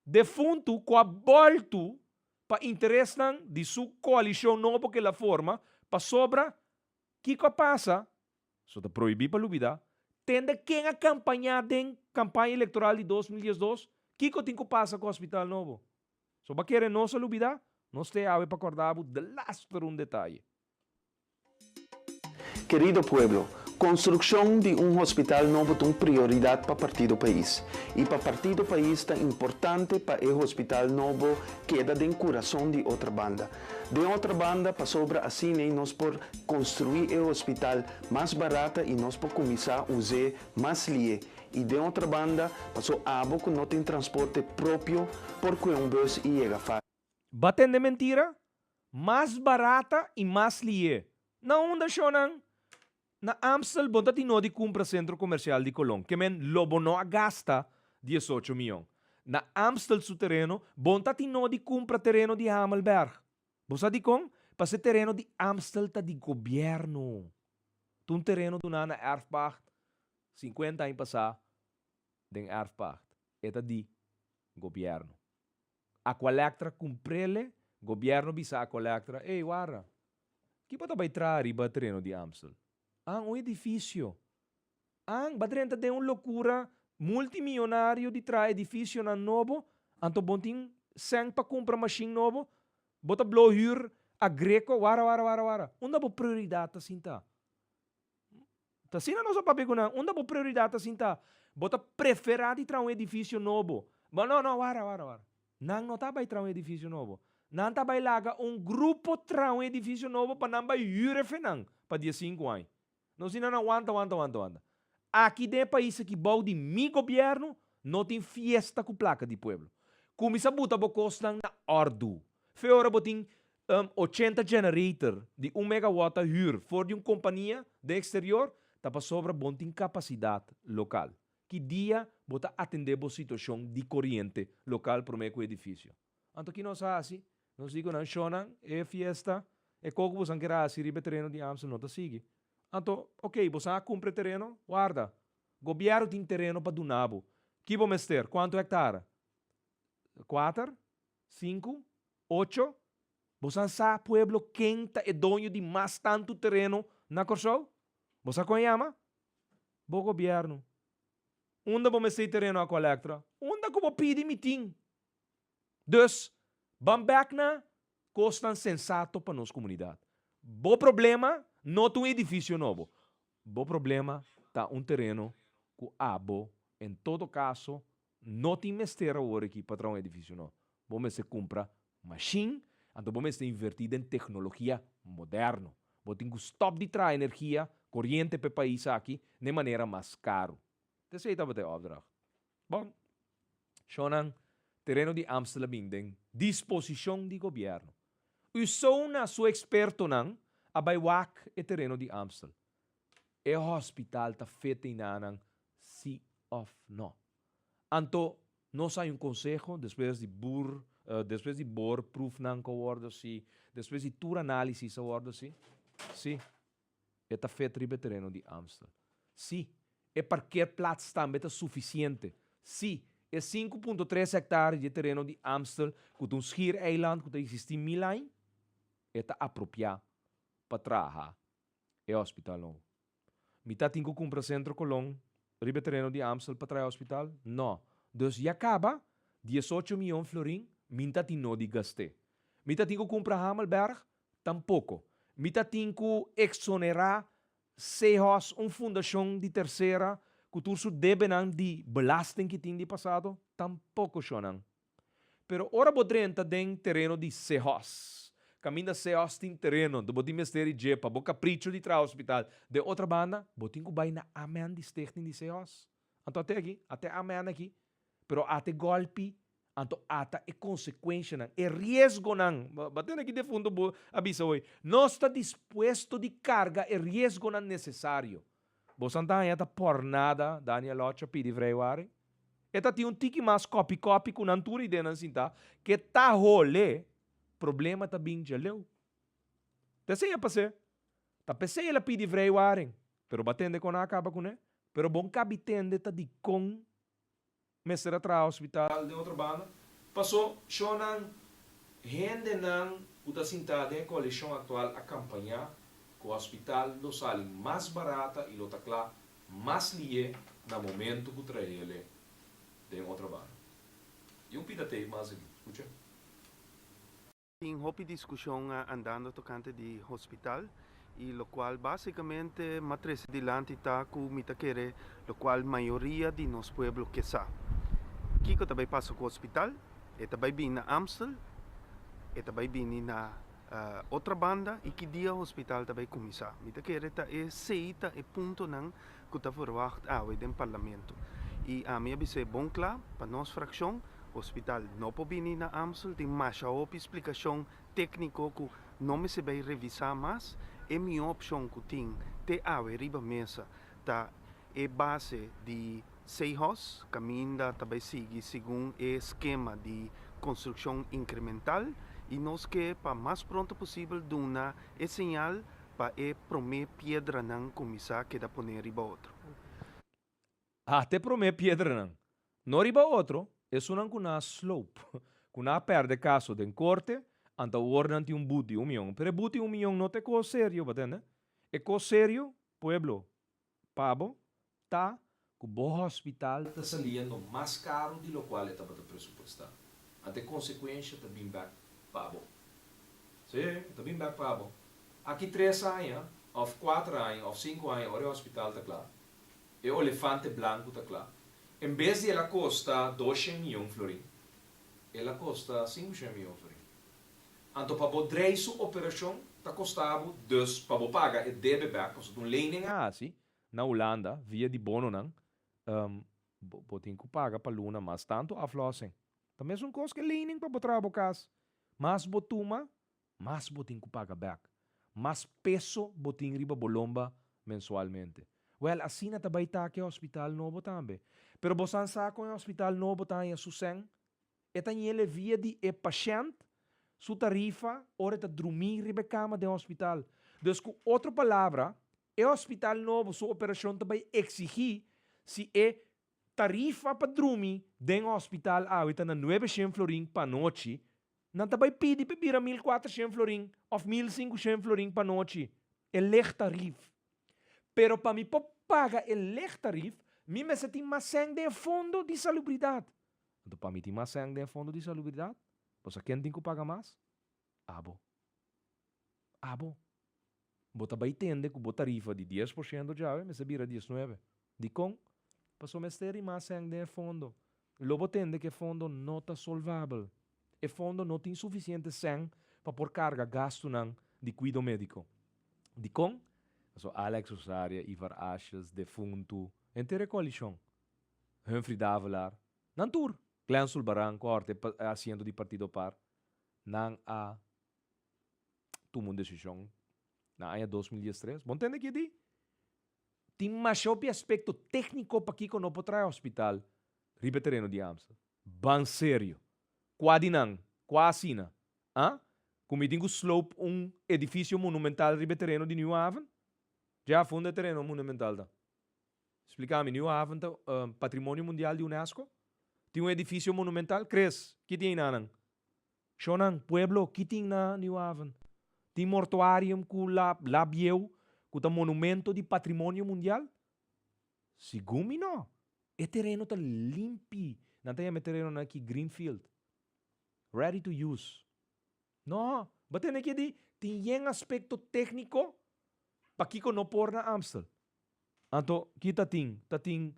defuntu ku a bòltu pa interesnan di su koalishon nobo ku el a forma pasobra kiko a pasa, so ta prohibí pa lubidá, tende ken a kampañá den kampaña elektoral di 2012, kiko tin ku pasa ku hospital nobo. So bo a kere nos a lubidá? Nos te awe pa kòrda bo delaster un detaye. Kerido pueblo, konstrukshon di un hospital nobo ta un prioridat pa Partido Pais. I pa Partido Pais ta importante pa e hospital nobo keda den kurason di Otrabanda. Den Otrabanda pasobra asin'ei nos por konstruí e hospital mas barata i nos por kuminsá us'é mas lié. I den Otrabanda paso abo ku no tin transporte propio por kue un bus i yega fásil. Ba tende mentira? Mas barata i mas lié. Na unda shownan? Na Amstel bo ta tin no di kumpra sentro komersial di Colon, ke men lo bo no a gasta 18 mion. Na Amstel su tereno bo ta tin no di kumpra tereno di Hamelberg. Bo sa dikon? Pas'e tereno di Amstel ta di gobièrnu. Ta un tereno duná na erfpacht 50 aña pasá den erfpacht. E ta di gobièrnu. Aqualectra cumprele, gobierno bisa Aqualectra, ey warda, ki bo ta bay traha riba tereno di Amstel? An un edificio. An ba drenta den un locura multimillonario di traha edificionan nobo, anto bon tin cen pa cumpra machine nobo, bo ta blo huur Aggreko, warda, warda, warda, warda, unda bo prioridad ta sinta? Ta asina nos a papia ku nan. Unda bo prioridat ta sinta? Bo ta preferá di traha un edifisio nobo? Bo, no, no, wara, wara, wara. Nan no ta bai traha un edifisio nobo. Nan ta bai laga un grupo traha un edifisio nobo pa nan bai hür e fenan pa diesinku aña. Nos di nan, wanta, wanta, wanta, wanta. Aki den e pais aki bou di mi gobièrnu no tin fiesta ku plaka di pueblo. Kuminsá buta bo kosnan na òrdu. Fe ora bo tin 80 generator di un megawatt ta hür for di un kompania den eksterior, ta pasobra bo no tin kapasidat lokal. Ki dia bo ta atendé bo situashon di koriente lokal promé ku edifisio? Anto ki nos a hasi? Nos di ku nan shownan e fiesta, e koko bosan ker a hasi riba e tereno di Amstel no ta sigui. Anto, ok, bosan a kumpra e tereno? Warda! Gobièrnu tin tereno pa duna bo. Ki bo mester? Kuantu hektare? Kuater? Sinku? Ocho? Bosan sa, pueblo, ken ta e doño di mas tantu tereno na Kòrsou? Bo sa kon e yama? Bo gobièrnu. Unda bo mester e tereno, Aqualectra? Unda ku bo pidi mi tin. Dus, ban bèk na kosnan sensato pa nos komunidat. Bo problema no ta un edifisio nobo. Bo problema ta un tereno ku abo, en todo kaso, No tin mester awor aki pa traha un edifisio no. Bo mester kumpra mashin, anto bo mester invertí den teknologia moderno. Bo tin ku stòp di traha energia, koriente pa e pais aki na e manera mas karu. Ta esei tabata e opdracht. Bon, shonnan, tereno di Amstel a bin den disposishon di gobièrnu. Usona su ekspertonan a bai wak e tereno di Amstel. E hospital ta fete inanan si of no. Anto nos hay un conseho despues di bur despues di boor proefnan cu a wordo haci, despues di tur analisis a wordo haci, si, e ta fet riba e tereno di Amstel. Si, e parkeerplaats tambe ta suficiente. Si, e 5.3 hectare di e tereno di Amstel cu ta un schiereiland cu ta existi mil aña, e ta apropia pa traha e hospital nobo. Mi ta tin ku kumpra Sentro Colon riba e tereno di Amstel pa traha e hospital? No. Dus ya kaba, 18 mion florin mi n'ta tin no di gast'é. Mi ta tin ku kumpra Hamelberg? Tampoko. Mi ta tin ku eksonerá Sehos, un fundashon di tersera ku tur su debenan di belasting ki tin di pasado? Tampoko, shonnan. Pero ora bo drenta den tereno di Sehos, kaminda Sehos tin tereno, anto bo tin mester di dje pa bo kapricho di traha hospital. Den otra banda, bo tin ku bai na amen di stichting di Sehos. Anto ate aki, ate amen aki. Pero ate golpi. Anto ata e konsekuenshanan, e riesgonan. Bo tende ki defunto bo a bisa hoy? Nos ta dispuesto di karga e riesgonan nesesario. Bosan ta haña ta pòrnada, Daniel Ocha pidi vrijwaring. E ta tin un tiki mas kòpi kòpi ku nan tur idenan sintá, ke ta hole, problema ta bin djaleu. Ta esei a pas'é. Ta p'esei el a pidi vrijwaring. Pero bo a tende kon a kaba kuné? Pero bon kabi tende ta dikon mester a traha hospital den otro banda. Paso shonnan hendenan ku ta sintá den e koalishon aktual a kampañá ku hospital lo sali mas barata i lo ta kla mas lié na momento ku traele den otro banda. I un pida tape mas aki. Skucha. Tin hopi diskushon andando tokante di hospital i lokual básikamente m'a trese dilanti ta ku mi ta kere lokual mayoria di nos pueblo ke sa. Kiko ta bai pasa ku hospital? E ta bai bini na Amstel? E ta bai bini na Otrabanda? I ki dia hospital ta bai kuminsá? Mi ta kere ta esei ta e puntonan ku ta verwagt awe den parlamento. I ami a bis'é bon kla pa nos frakshon, Hospital no por bini na Amstel, tin masha hopi splikashon tékniko ku no mester bai revisá mas. E mihó opshon ku tin te awe riba mesa ta e base di Seahorse, kaminda ta bai sigui segun e skema di konstrukshon inkremental i nos ke pa mas pronto posibel duna e señal pa e promé piedranan kuminsá keda poné riba otro. Hasta e promé piedranan, no riba otro, esunnan ku nan a sloop, ku nan a pèrdè kaso den korte, anto awor nan tin un but di un mion. Pero e but di un mion no ta e kos serio, bo tende? E kos serio, pueblo, pa bo, ta ku bo hospital ta saliendo mas karu di lokual e tabata presupuestá. Anto e konsekuensha ta bin bèk pa bo. Sí, e ta bin bèk pa bo. Aki tres aña, òf kuater aña, òf sinku aña ora e hospital ta kla, E olefante blanku ta kla. En bes di el a kosta doshen mion florin, el a kosta sinkushen mion florin. Anto pa bo drei su operashon ta kosta bo, dus pa bo paga e debe bèk, pasobra ta un lening a hasi na Hulanda via di bononan, bo tin ku paga pa luna mas tantu aflossing. Ta mesun kos ku e lening pa bo traha bo kas. Mas bo tuma, Mas bo tin ku paga bèk, mas peso bo tin riba bo lomba mensualmente. Wèl, asina ta bai ta ku e hospital nobo tambe. Pero bo san sa kon e hospital nobo ta haña su sèn? E ta ñele via di e pashènt su tarifa ora e ta drumí riba e kama den hospital. Dus ku otro palabra, e hospital nobo su operashon ta bai eksigí si e tarifa pa drumi den hospital awe ta na nuebeshen florin pa anochi, Nan ta bai pidi p'e bira 1400 florin òf 1500 florin pa nochi, e leegtarief. Pero pa mi por paga e leegtarief, mi mester tin mas sèn den e fondo di salubridat. Anto pa mi tin mas sèn den e fondo di salubridat, bo sa ken tin ku paga mas? Abo. Abo. Bo ta bai tende ku bo tarifa di 10% djawe mester bira 19. Dikon? Pasobra mester di mas sèn den e fondo. Lo bo tende ku e fondo no ta solvabel. E fondo no tin sufisiente sèn pa por karga gastunan di kuido médiko. Dikon? Pasobra Alex Rosaria, Ivar Asjes, defuntu, henter e koalishon, Humphrey Davelaar, nan tur, Glenn Sulbaran ku a hòrta e asiento di Partido par, nan a tuma un desishon na aña 2013. Bo ntende ki di? Tin masha hopi aspekto tékniko pakiko no por traha hospital riba e tereno di Amstel. Ban serio. Kua di nan? Kua asina? Ah? Ku mi tin ku sloop un edifisio monumental riba e tereno di Nieuwe Haven? Dja unda e tereno monumental ta? Splika mi, Nieuwe Haven ta patrimonio mundial di UNESCO? Tin un edifisio monumental? Chris, ki tin einanan? Shonnan, pueblo, ki tin na Nieuwe Haven? Tin mortuarium ku la la bieu ku ta monumento di patrimonio mundial? Segun mi no. E tereno ta limpi. Nan ta yama e terenonan aki greenfield. Ready to use. No, bo tende ki di tin yen aspekto tékniko pakiko no por na Amstel. Anto, ki ta tin? Ta tin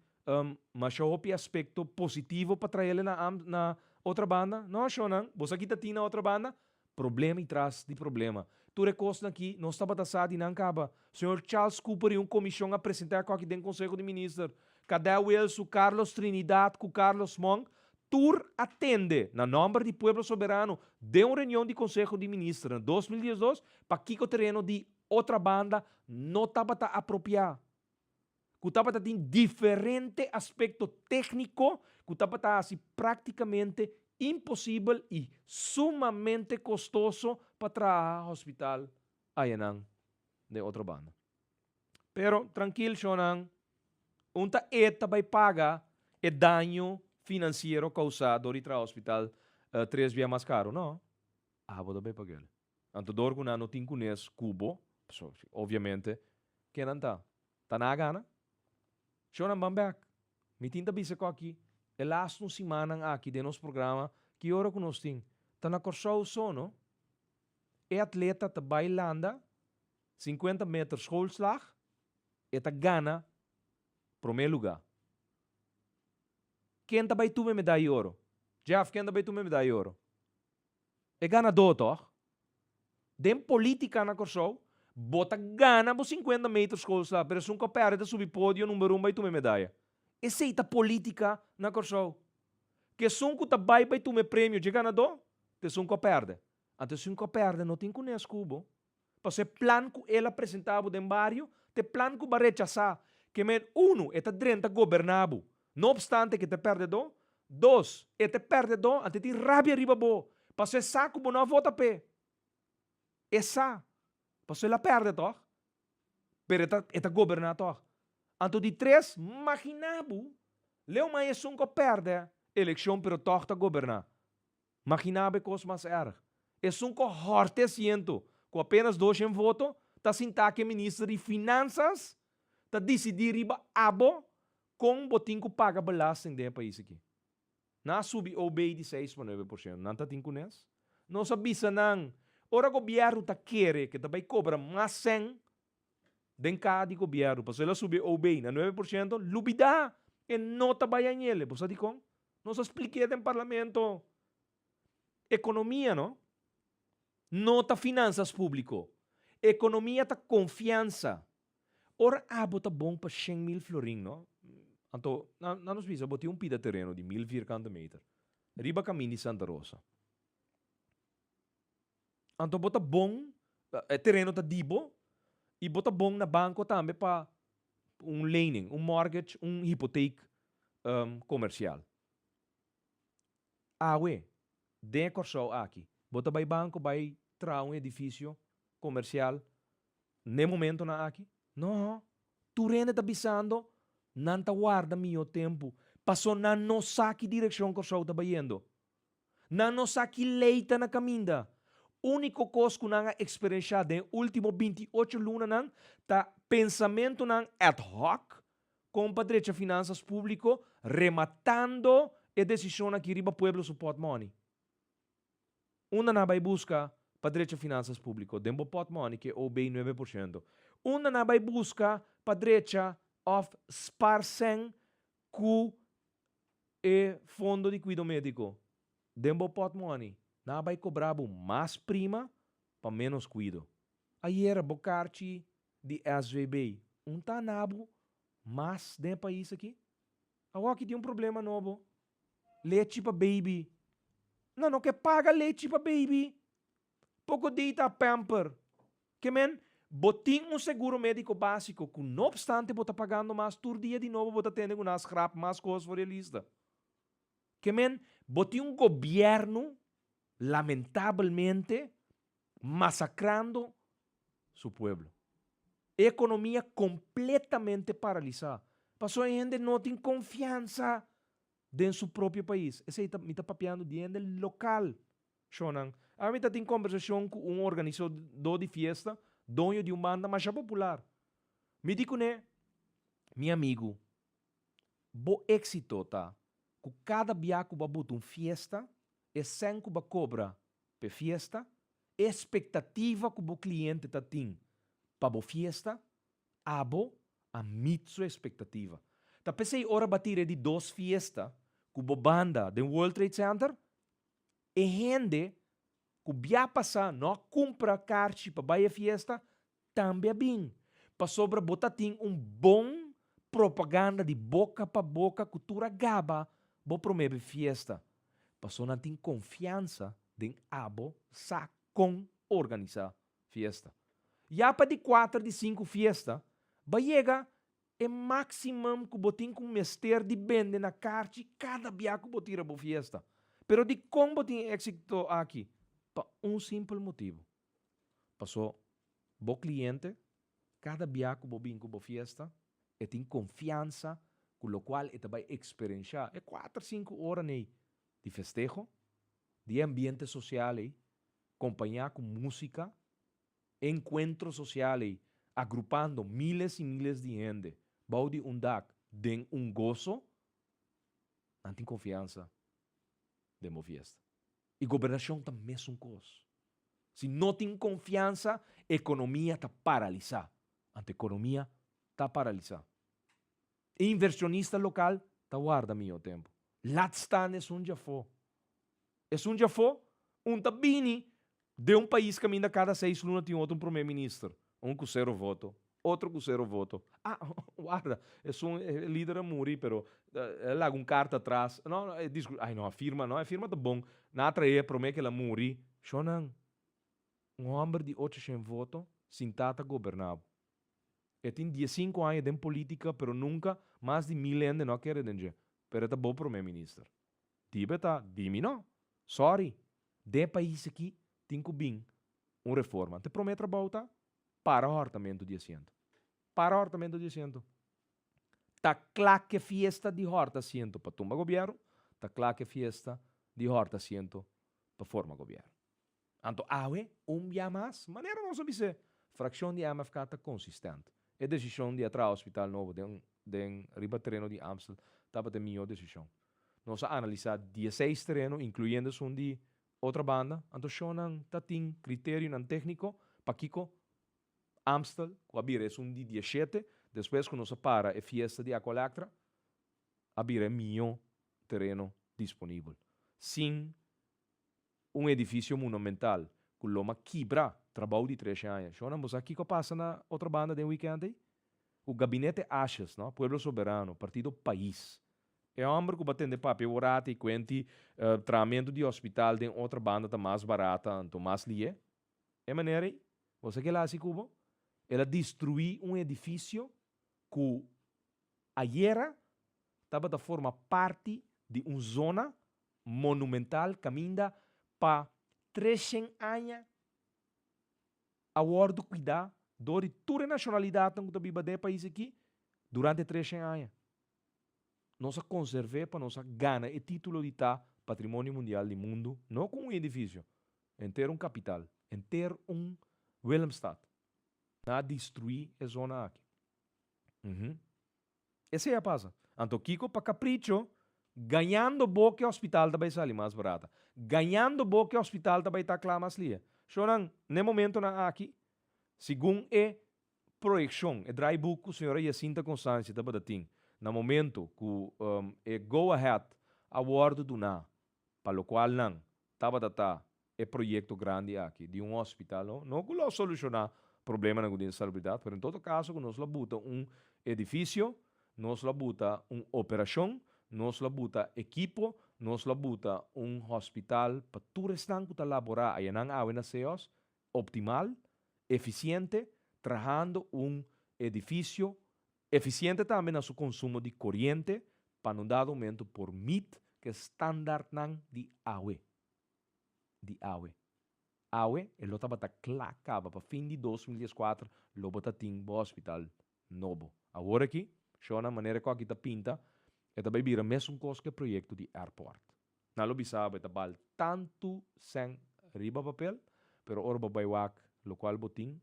masha hopi aspekto positivo pa traele na na Otrabanda? No, shonnan, bo sa ki ta tin na Otrabanda? Problema i tras di problema. Tur e kosnan aki, nos tabata sa di nan kaba. Señor Charles Cooper i un komishon a presentá e koki den Konseho di Minister. Kadè Wilsu, Carlos Trinidad ku Carlos Monk. tur a tende na nòmber di Pueblo Soberano den un reunion di Konseho di Minister na 2012 pakiko tereno di Otrabanda no tabata apropiá, ku tabata tin diferente aspekto tékniko ku tabata hasi práktikamente imposibel i sumamente kostoso pa traha hospital ayanan den Otrobanda. Pero trankil shonnan, un ta e ta bai paga e daño finansiero kousá dor di traha hospital tres bia mas karu? No, abo ta bai pag'el. Anto dor ku nan no tin kunes ku bo, pasobra obviamente ke nan ta? Ta nan a gana? Shonnan ban bek. Mi tin ta bisa ku aki e lastu simannan aki den nos programa ki ora ku nos tin? Ta na Kòrsou so no? E atleta ta bai landa 50 meter schoolslag, e ta gana promé lugá. Ken ta bai tuma e medaya di oro? Jeff, ken ta bai tuma e medaya di oro? E ganadó, tòg? Den polítika na Kòrsou, bo ta gana bo 50 meter schoolslag, pero esun ku a pèrdè ta subi podio number un bai tuma e medaya. Esei ta polítika na Kòrsou. Ku esun ku ta bai bai tuma e premio dje ganadó, ta esun ku a pèrdè. Anto esun ku a pèrdè no tin kunes ku bo. Pasobra e plan ku el a presentá bo den bario ta e plan ku bo a rechasá. Ke men, unu, e ta drenta goberná bo, no opstante ku e ta pèrdedó. Dos, e ta pèrdedó, anto e tin rabia riba bo, pasobra e sa ku bo no a vota p'e. E sa, pasobra el a pèrdè tòg, pero e ta e ta goberná tòg. Anto di tres, maginá bo, leu mai esun ku a pèrdè elekshon pero tòg ta goberná. Maginá bo e kos mas erg. Esun ku hòrta e asiento ku apenas doshen voto ta sintá ku e minister di Finansas ta disidí riba abo kon bo tin ku paga belasting den e pais aki. Nan a subi OB di seis pa nuebe por shento. Nan ta tin kunes? Nos a bisa nan, ora gobièrnu ta kere ku e ta bai kobra mas sèn den kaha di gobièrnu pasobra el a subi e OB na nuebe por shento, lubidá! E no ta bai añele. Bo sa dikon? Nos a splik'é den parlamento. Ekonomia no no ta finansas públiko. Ekonomia ta konfiansa. Ora abo ta bon pa 100.000 florin no, anto nan nos bisa bo tin un pida tereno di 1000 vierkante meter riba kamin di Santa Rosa. Anto bo ta bon, e tereno ta di bo i bo ta bon na banko tambe pa un lening, un mortgage, un hipoteek komersial. Awe, den e Kòrsou aki, bo ta bai banko bai traha un edifisio komersial n'e momentonan aki? No, tur hende ta bisando nan ta warda mihó tempu, paso nan no sa ki direkshon Kòrsou ta bayendo. Nan no sa ki lei ta na kaminda. Úniko kos ku nan a eksperenshá den e último 28 lunanan ta pensamentunan ad hoc kon pa drecha finansas públiko, rematando e desishon aki riba pueblo su pòtmòni. Unda nan a bai buska pa drecha finansas públiko? Den bo pòtmòni ku e OB 9%. Unda nan a bai buska pa drecha òf spar sèn ku E fondo di kuido médiko den bo pòtmòni nan a bai kobra bo mas prima pa ménos kuido. Ayera bo karchi di SVB un ta na bo mas den e pais aki? Awoki tin un problema nobo, lechi pa baby. Nan no ke paga lechi pa baby. Poko di ta pamper. Ke men, bo tin un seguro médiko básiko ku no opstante bo ta pagando mas tur dia di nobo bo ta tende ku nan a skrap mas kos for e lista. Ke men, bo tin un gobièrnu lamentabelmente masakrando su pueblo. E ekonomia kompletamente paralisá pasobra e hende no tin konfiansa den su propio pais. Esei ta mi ta papiando di hende lokal. Shonnan, ami ta tin kombersashon ku un organisadó di fiesta, doño di un banda masha popular. Mi di kuné, Mi amigu, bo éksito ta ku kada bia ku bo a buta un fiesta, e sèn ku bo a kobra p'e fiesta, e espektativa ku bo kliente ta tin pa bo fiesta, abo a meet su espektativa. Ta p'esei ora bo a tira e di dos fiesta ku bo banda den World Trade Center, E hende ku bia pasá no a kumpra karchi pa bai e fiesta tambe a bin, pasobra bo ta tin un bon propaganda di boka pa boka ku tur a gaba bo promé fiesta? Paso nan tin konfiansa den abo sa kon organisá fiesta. Ya pa di kuater di sinku fiesta, bo a yega e maximum ku bo tin ku mester di bende na karchi kada bia ku bo tira bo fiesta. Pero dikon bo tin e éksito aki? Pa un simpel motibu. Paso bo kliente kada bia ku bo bin ku bo fiesta e tin konfiansa ku lokual e ta bai eksperenshá e kuater sinku ora nei di festeho, di e ambiente sosial ei, kompañá ku músika, Enkuentro sosial ei, agrupando miles i miles di hende bou di un dak den un goso, nan tin konfiansa den bo fiesta. I gobernashon ta mesun kos. Si no tin konfiansa, ekonomia ta paralisá. Anto ekonomia ta paralisá. E inversionista lokal ta warda mihó tempu. Lat staan esun djafó. Esun djafó, un ta bini den un pais kaminda kada seis luna tin otro un prome minister, un ku sero voto, otro ku sero voto. Ah, warda, esun e lider a muri pero el a laga un karta atras. No, no, e discurso, ay no, a firma, no, e firma ta bon. Nan a trae prome ku el a muri. Shonnan, un hòmber di ocho shen voto sintá ta goberná bo. E tin diesinku aña den politica pero nunca mas di mil hende no a kere den dje. Pero e ta bo prome minister. Di bo e ta, di mi no. Sorry. Den e pais aki tin cu bin un reforma. Anto e prome trabou ta para hortamento di asiento. Para hortamento di asiento. Ta cla ke fiesta di horta asiento pa tumba gobierno, ta cla ke fiesta di horta asiento pa forma gobierno. Anto awe, un bia mas, manera nos a bis'é, frakshon di MFK ta konsistent. E desishon di a traha hospital nobo den den riba tereno di Amstel tabata e mihó desishon. Nos a analisá dieseis tereno, inkluyendo esun di Otrabanda, anto shonnan ta tin kriterionan tékniko pakiko Amstel, ku a bira esun di dieshete, despues ku nos a para e fiesta di Aqualectra, a bira e mihó tereno disponibel, sin un edifisio monumental ku lo ma kibra trabou di trece aña. Shona, bo sa kiko a pasa na Otrabanda den weekend ei? Ku Gabinete Asjes, no, Pueblo Soberano, Partido Pais. E homber ku ba tende papia worata i kuenti trahamentu di hospital den Otrabanda ta mas barata anto mas lié. E manera ei, bo sa ke el a hasi ku bo? El a destruí un edifisio ku ayera tabata forma parti di un zona monumental kaminda pa treshen aña a wòrdu kuidá dor di tur e nashonalidatnan ku ta biba den e pais aki durante treshen aña. Nos a konserv'é pa nos a gana e título di ta Patrimonio Mundial di Mundu, no ku un edifisio, henter un kapital, henter un Willemstad. Nan a destruí e zona aki. Esei a pasa. Anto kiko pa capricho, gañando bo ke hospital ta bai sali mas barata. Gañando bo ke hospital ta bai ta kla mas lia. Shownan, n'e momentonan aki, segun e proyekshon, e draaiboek ku señora Jacinta Constancia tabata tin na momento ku e go ahead a wòrdu duná pa lokual nan tabata ta e proyekto grandi aki di un hospital no no ku lo solushoná problemanan ku tin salubridat pero en todo kaso ku nos lo buta un edifisio, nos lo buta un operashon, nos lo buta ekipo, nos lo buta un hospital pa tur esnan ku ta laborá ayanan awe na Seos optimal, efisiente, trahando un edifisio efisiente tambe na su konsumo di koriente pa na un dado momento por meet ku e standaardnan di awe. di awe. Awe e lo tabata kla kaba pa fin di 2014 lo bo ta tin bo hospital nobo. Awor aki, shona manera ku aki ta pinta, e ta bai bira mesun kos ku e proyekto di airport. Nan lo bisa bo e ta bal tantu sèn riba papel, pero ora bo bai wak lokual bo tin,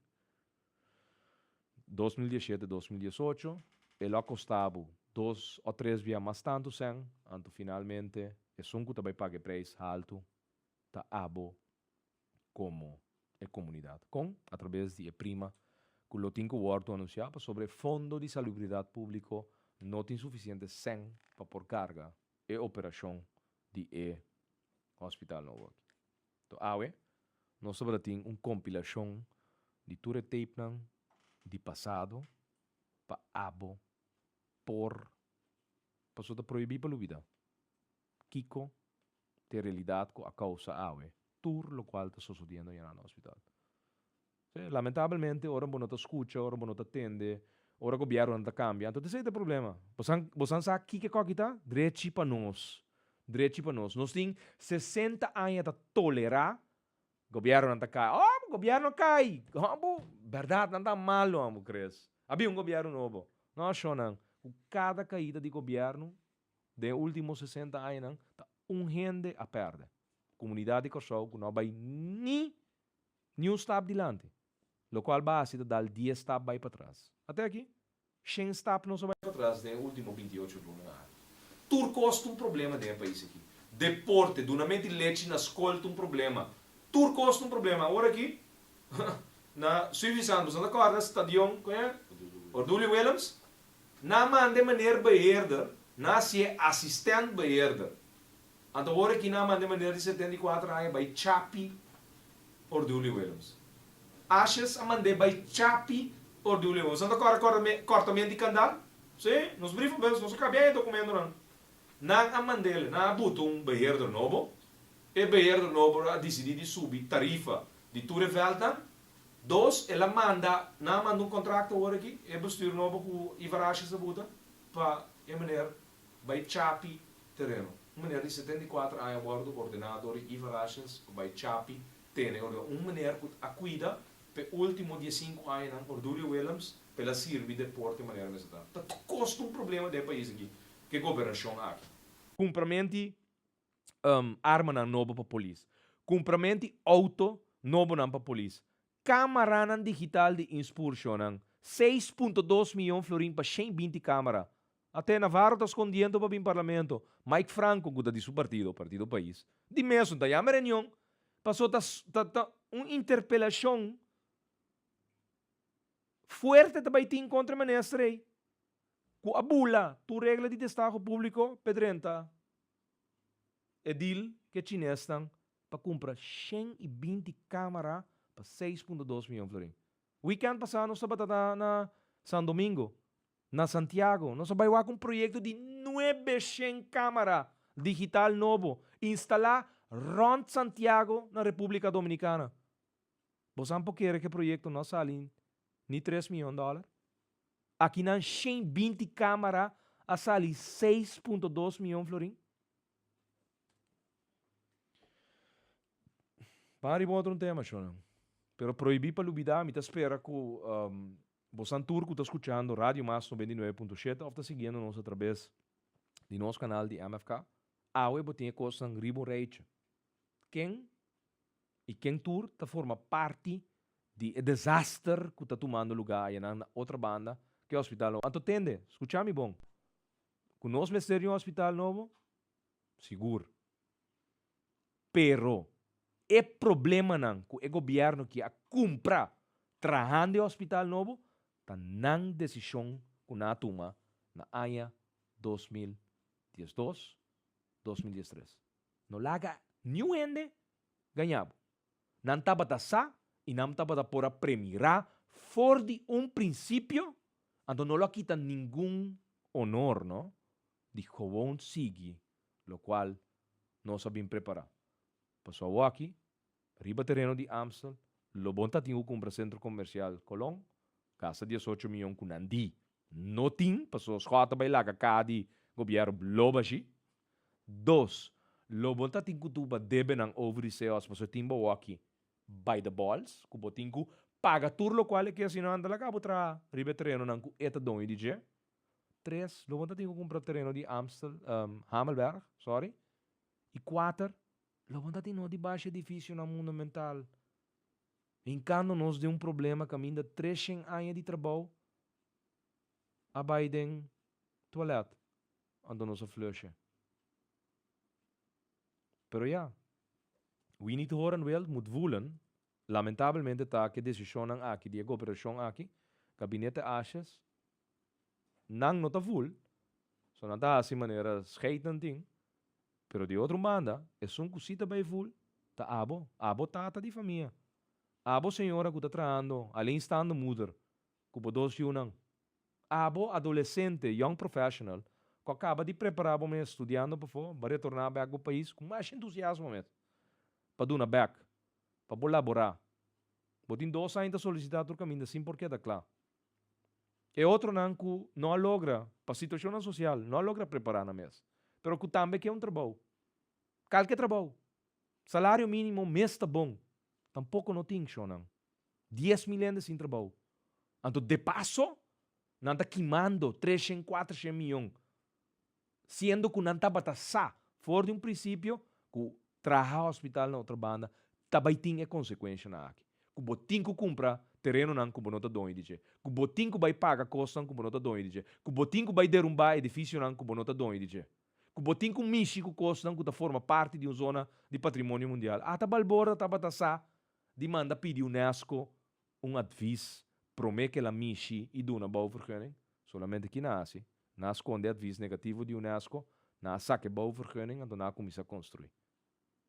2017, 2018, e lo a kosta bo dos o tres bia mas tantu sèn, anto finalmente esun ku ta bai paga e preis haltu ta abo komo e komunidat. Kon? Atrabes di e prima ku lo tin ku wòrdu anunsiá pasobra e Fondo di Salubridat Públiko no tin sufisiente sèn pa por karga e operashon di e hospital nobo aki. To awe nos tabata tin un kompilashon di tur e tapenan di pasado pa abo por pasobra ta prohibí pa lubidá. Kiko ta e realidat ku a kousa awe tur lokual ta sosodiendo ayá na hospital? Sí, lamentabelmente ora bo no ta skucha, ora bo no ta tende, ora gobièrnunan ta kambia, anto esei ta e problema. Bosan bosan sa kiko e kòki ta? Drechi pa nos. Drechi pa nos. Nos tin sesenta aña ta tolerá gobièrnunan ta kai. Oh, gobièrnu a kai! Hòmbu, bèrdat nan ta malu, hòmbu, Chris. A bin un gobièrnu nobo. No, shonnan, ku kada kaida di gobièrnu den e último sesenta añanan ta un hende a pèrdè. Komunidat di Kòrsou ku no a bai ni Ni un stap dilanti. Lokual ba hasi ta dal dies stap bai patras. Ate aki, shen stap nos a bai patras den e ultimo binti ocho lunanan aki. Tur kos ta un problema den e pais aki. Deporte, dunamento di lechi na skol ta un problema. Tur kos ta un problema. Awor aki, na Suivisant, boso no ta kòrda stadion, kon e? Ordulio Willems? Nan a manda e meneer beheerder, nan a hasié asistent beheerder. Anto ora ki nan a manda e meneer di 74 aña bai chapi Ordulio Willems. Asjes a mand'é bai chapi Ordulio Willems. Nan ta kòrda kòrtament di kandal? Sí, nos brievenbus, nos a kabia e dokumentonan. Nan a mand'el, nan a buta un beheerder nobo. E beheerder nobo a disidí di subi tarifa di tur e vèldnan. Dos, el a manda, nan a manda un kontrakto awor aki, e bestuur nobo ku Ivar Asjes a buta, pa e meneer bai chapi tereno. Un meneer di 74 aña wòrdu ordená dor di Ivar Asjes pa bai chapi tene orde. Un meneer ku a kuida p'e último diesinku añanan, Ordulio Willems, p'el a sirbi deporte manera mester ta. Ta kosta un problema den e pais aki ku e gobernashon aki. Kumprament armanan nobo pa polis, kumprament di outo nobonan pa polis, kamaranan digital di inspurshonnan, 6.2 miyon florin pa 120 kamara. Ate Navarro ta skondiendo pa bin parlamento, Mike Franco ku ta di su partido, Partido Pais, di mesun ta yama reunion paso ta ta un interpelashon fuerte ta bai tin kontra e minister ei ku a bula tur regla di destaho públiko p'e drenta e deal ku e chinesnan pa kumpra 120 kamara pa 6.2 miyon florin. Weekend pasá nos tabata na na San Domingo, na Santiago, nos a bai wak un proyekto di 900 kamara digital nobo instalá rònt Santiago na Repúblika Dominikana. Bosan por kere ku e proyekto no a sali ni tres miyon dòler? Akinan 120 kamara a sali 6.2 miyon florin. Ban riba otro un tema, shonnan. Pero prohibí pa lubidá, mi ta spera ku um, bosan tur ku ta skuchando Radio Mas 99.7 òf ta siguiendo nos a traves di nos kanal di MFK, awe bo tin e kosnan riba un rijtje. Ken i ken tur ta forma parti di e desaster ku ta tumando lugá ayanan na otra banda ku e hospital nobo. Anto tende, skucha mi bon, ku nos mester di un hospital nobo? Sigur. Pero e problemanan ku e gobièrnu ki a kumpra trahando e hospital nobo ta nan desishon ku nan a tuma na aña 2012, 2013. No laga niun hende gaña bo. Nan tabata sa i nan tabata por a premirá for di un prinsipio, anto no lo a kita ningun honor, no, di gewoon sigui lokual nos a bin prepará. Pasobra awoki, riba tereno di Amstel, lo bon ta tin ku kumpra Sentro Komersial Colon, gasta 18 miyon ku nan di no tin, pasobra Schot a bai laga kaha di gobièrnu blo bashí. Dos, lo bo ta tin ku tuba debenan over di seos pasobra tin bo awoki by the balls, ku bo tin ku paga tur lokual e ke sino nan ta laga bo traha riba e terenonan ku e ta doño di dje. Tres, lo bo ta tin ku kumpra tereno di Amstel, Hamelberg, sorry. I kuater, lo bo ta tin no di basha edifisionan monumental, hinkando nos den un problema kaminda 300 aña di trabou a bai den toilet, anto nos a flushe. Pero ya, wie niet horen wil, moet voelen, lamentabelmente ta ku e desishonnan aki di e goberashon aki, Gabinete Asjes, nan no ta voel, so nan ta hasi manera scheid nan tin, pero di otro banda, esun ku si ta bai voel, ta abo, abo tata di famia, abo señora ku ta trahando, alleenstaande moeder, ku bo dos yunan, abo adolescente, young professional. ku a kaba di prepará bo mes studiando pafó, bo a retorná bèk bo pais ku masha entusiasmo mes pa duna bèk, pa bo laborá. Bo tin dos aña ta solisitá tur kaminda sin por keda kla. E otronan ku no a logra, pa situashonnan sosial, no a logra prepará nan mes, pero ku tambe ke un trabou. Kalke trabou. Salario mínimo mes ta bon. Tampoko no tin, shonnan. 10,000 hende sin trabou. Anto de paso, nan ta kimando treshen, kuatershen miyon, siendo ku nan tabata sa for di un prinsipio ku traha hospital na otro banda ta bai tin e konsekuenshanan aki. Ku bo tin ku kumpra terenonan ku bo no ta doño di dje, ku bo tin ku bai paga kosnan ku bo no ta doño di dje, ku bo tin ku bai derumbá edifisionan ku bo no ta doño di dje. Ku bo tin ku mishi ku kosnan ku ta forma parti di un zona di patrimonio mundial. Ata Balborda tabata sa di manda pidi UNESCO un advis promé ku el a mishi i duna bouwvergunning. Solamente ki nan a hasi? Nan a skonde advis negativo di UNESCO, nan a saka e bouwvergunning anto nan a kuminsá konstruí.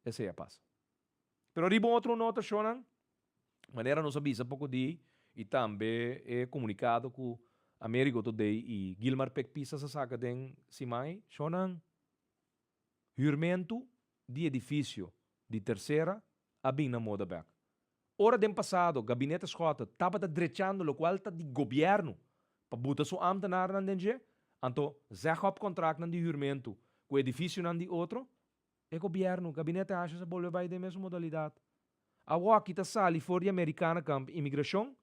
Esei a pasa. Pero riba un otro nota shonnan, manera nos a bisa poko di i tambe e komunikado ku Amerigo Todey i Gilmar Pek Pisas a saka den siman ei, shonnan, hürmentu di edifisio di tersera a bin na moda bèk. Ora den pasado Gabinete Schotte tabata drechando lokual ta di gobièrnu pa buta su ámtenarnan den dje, anto zeg op kontraktnan di hürmentu ku edifisionan di otro, E gobièrnu, Gabinete Asjes a bolbe bai den mesun modalidat. Awoki ta sali for di Amerikanekamp Imigrashon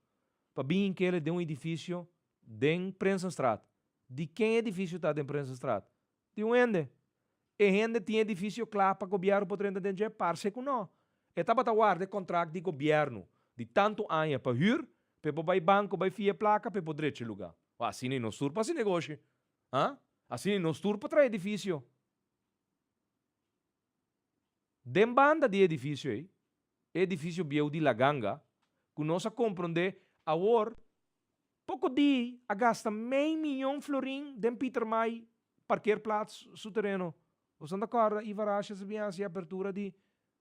pa bin hinkele den un edifisio den Prinsenstraat. Di ken e edifisio ta den Prinsenstraat? Di un hende. E hende tin edifisio kla pa gobièrnu por drenta den dje? Parse ku no. E tabata warda e kontrakt di gobièrnu di tantu aña pa hür, pa e por bai banko bai fia e plaka pa e por drecha e lugá. Asina nos tur pa hasi negoshi. Ha? Asina nos tur pa traha edifisio. Den banda di e edifisio ei, e edifisio bieu di La Ganga, ku nos a komprondé awor, poko di a gasta mei miyon florin den Pietermaai parkeerplaats su tereno. Boso ta kòrda Ivar Asjes a bin hasi e apertura di,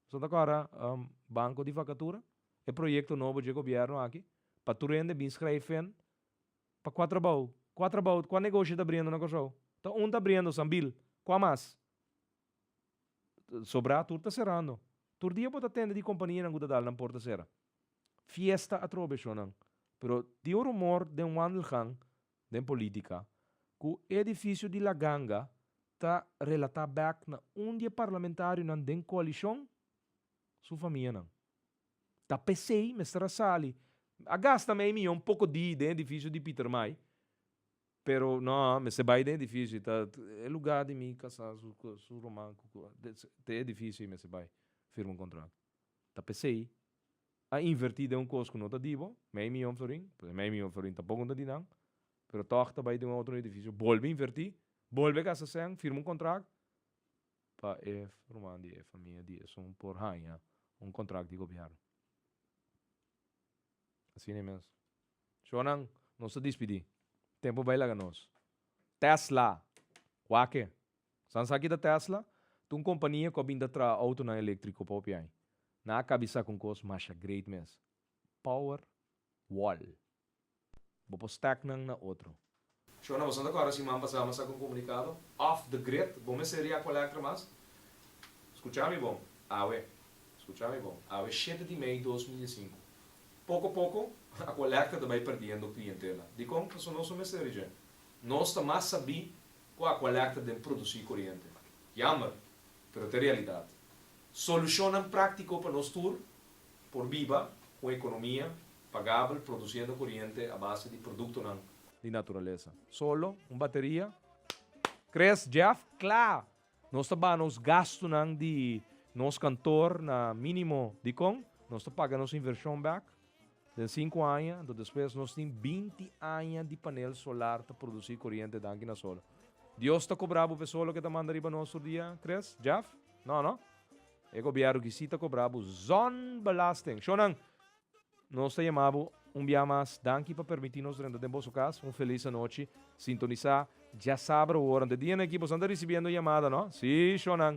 boso ta kòrda Banko di Vakatura? E proyekto nobo dje gobièrnu aki, pa tur hende bin skrijf in Pa kua trabou? Kua trabou? Kua negoshi ta abriendo na Kòrsou? Ta un ta abriendo, Sambil. Kua mas? Sobrá tur ta serando. Tur dia bo ta tende di kompanianan ku ta dal nan porta sera. Fiesta atrobe shonnan. Pero tin un rumor den wandelgang den politica ku e edifisio di La Ganga ta relatá bèk na un di e parlamentarionan den koalishon su famianan. Ta p'esei mester a sali. A gasta mei miyon poko di den edifisio di Pietermaai, pero no, mester bai den edifisio, ta e lugá di mi kasá su su ruman ku ta e edifisio ei mester bai firma un kontrato. Ta p'esei a invertí den un kos ku no ta di bo, mei miyon florin, pues e mei miyon florin tampoko no ta di nan, pero tòg ta bai den un otro edifisio, bolbe invertí, bolbe gasta sèn, firma un kontrakt, pa e ruman di e famia di esun por haña un kontrakt di gobièrnu. Asina mes. Shownan, nos ta dispidí. Tempu bai laga nos. Tesla! Wak-e. San sa ki ta Tesla? Ta un kompania ku a bin ta traha outonan eléktriko pa hopi aña. Nan a kabisá ku un kos masha great mes. Power Wall. Bo por stack nan na otro. Shona, boso no ta kòrda siman pasá mi a saka un komunikado? Off the grid, bo mester ria ku Electra mas? Skucha mi bon, awe, skucha mi bon, awe shete di mei 2005. Poko poko, Aqualectra ta bai perdiendo klientela. Dikon? Pasobra nos no mester ri dje. Nos ta mas sabí ku Aqualectra den produsí koriente. Jammer, pero ta e realidat. Solushonnan práktiko pa nos tur por biba ku un ekonomia pagabel produsiendo koriente a base di produktonan di naturalesa. Solo, un bateria. Chris, Jeff, kla! Nos ta baha nos gastunan di nos kantor na mínimo. Dikon? Nos ta paga nos invershon bèk den sinku aña, anto despues nos tin 20 aña di panel solar ta produsí koriente danki na solo. Dios ta kobra bo p'e solo ke ta manda riba nos tur dia, Chris, Jeff? No, no? E gobièrnu ki si ta kobra bo zonbelasting. Shownan, nos ta yama bo un bia mas. Danki pa permití nos drenta den boso kas. Un felis anochi. Sintonisá djasabra awor. Ante dianan aki boso ta risibiendo yamada, no? Sí, shownan.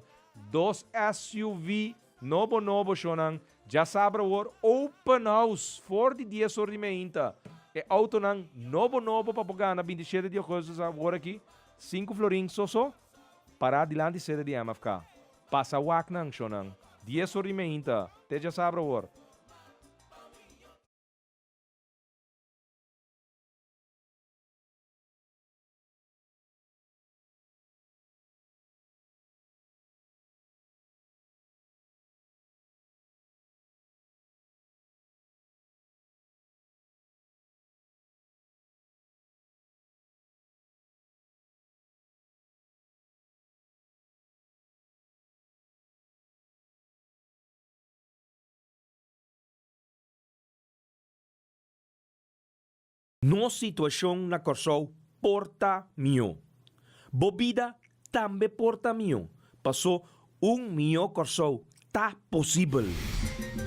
Dos SUV nobo nobo, shownan. Djasabra awor, open house for di dies or di meinta. E autonan nobo nobo pa bo gana 27 di augustus awor aki. Sinku florin so so, pará dilanti sede di MFK. Pasa wak nan, shonnan. Dies or di meinta, te djasabra awor. Nos situashon na Kòrsou por ta mihó. Bo bida tambe por ta mihó, pasó un mihó Kòrsou ta posibel.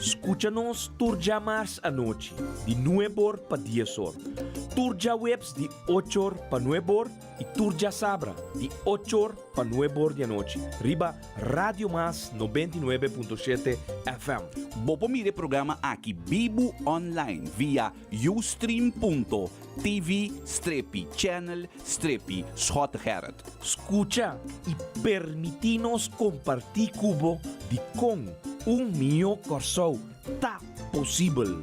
Skucha nos tur djamars anochi di nueb'or pa dies'or, tur djaweps di och'or pa nueb'or i tur djasabra di och'or pa nueb'or di anochi riba Radio Mas 99.7 FM. Bo por mira e programa aki bibu online via Ustream.tv strepi channel strepi Schottegerrit. Skucha i permití nos kompartí ku bo dikon un mihó Kòrsou ta posibel.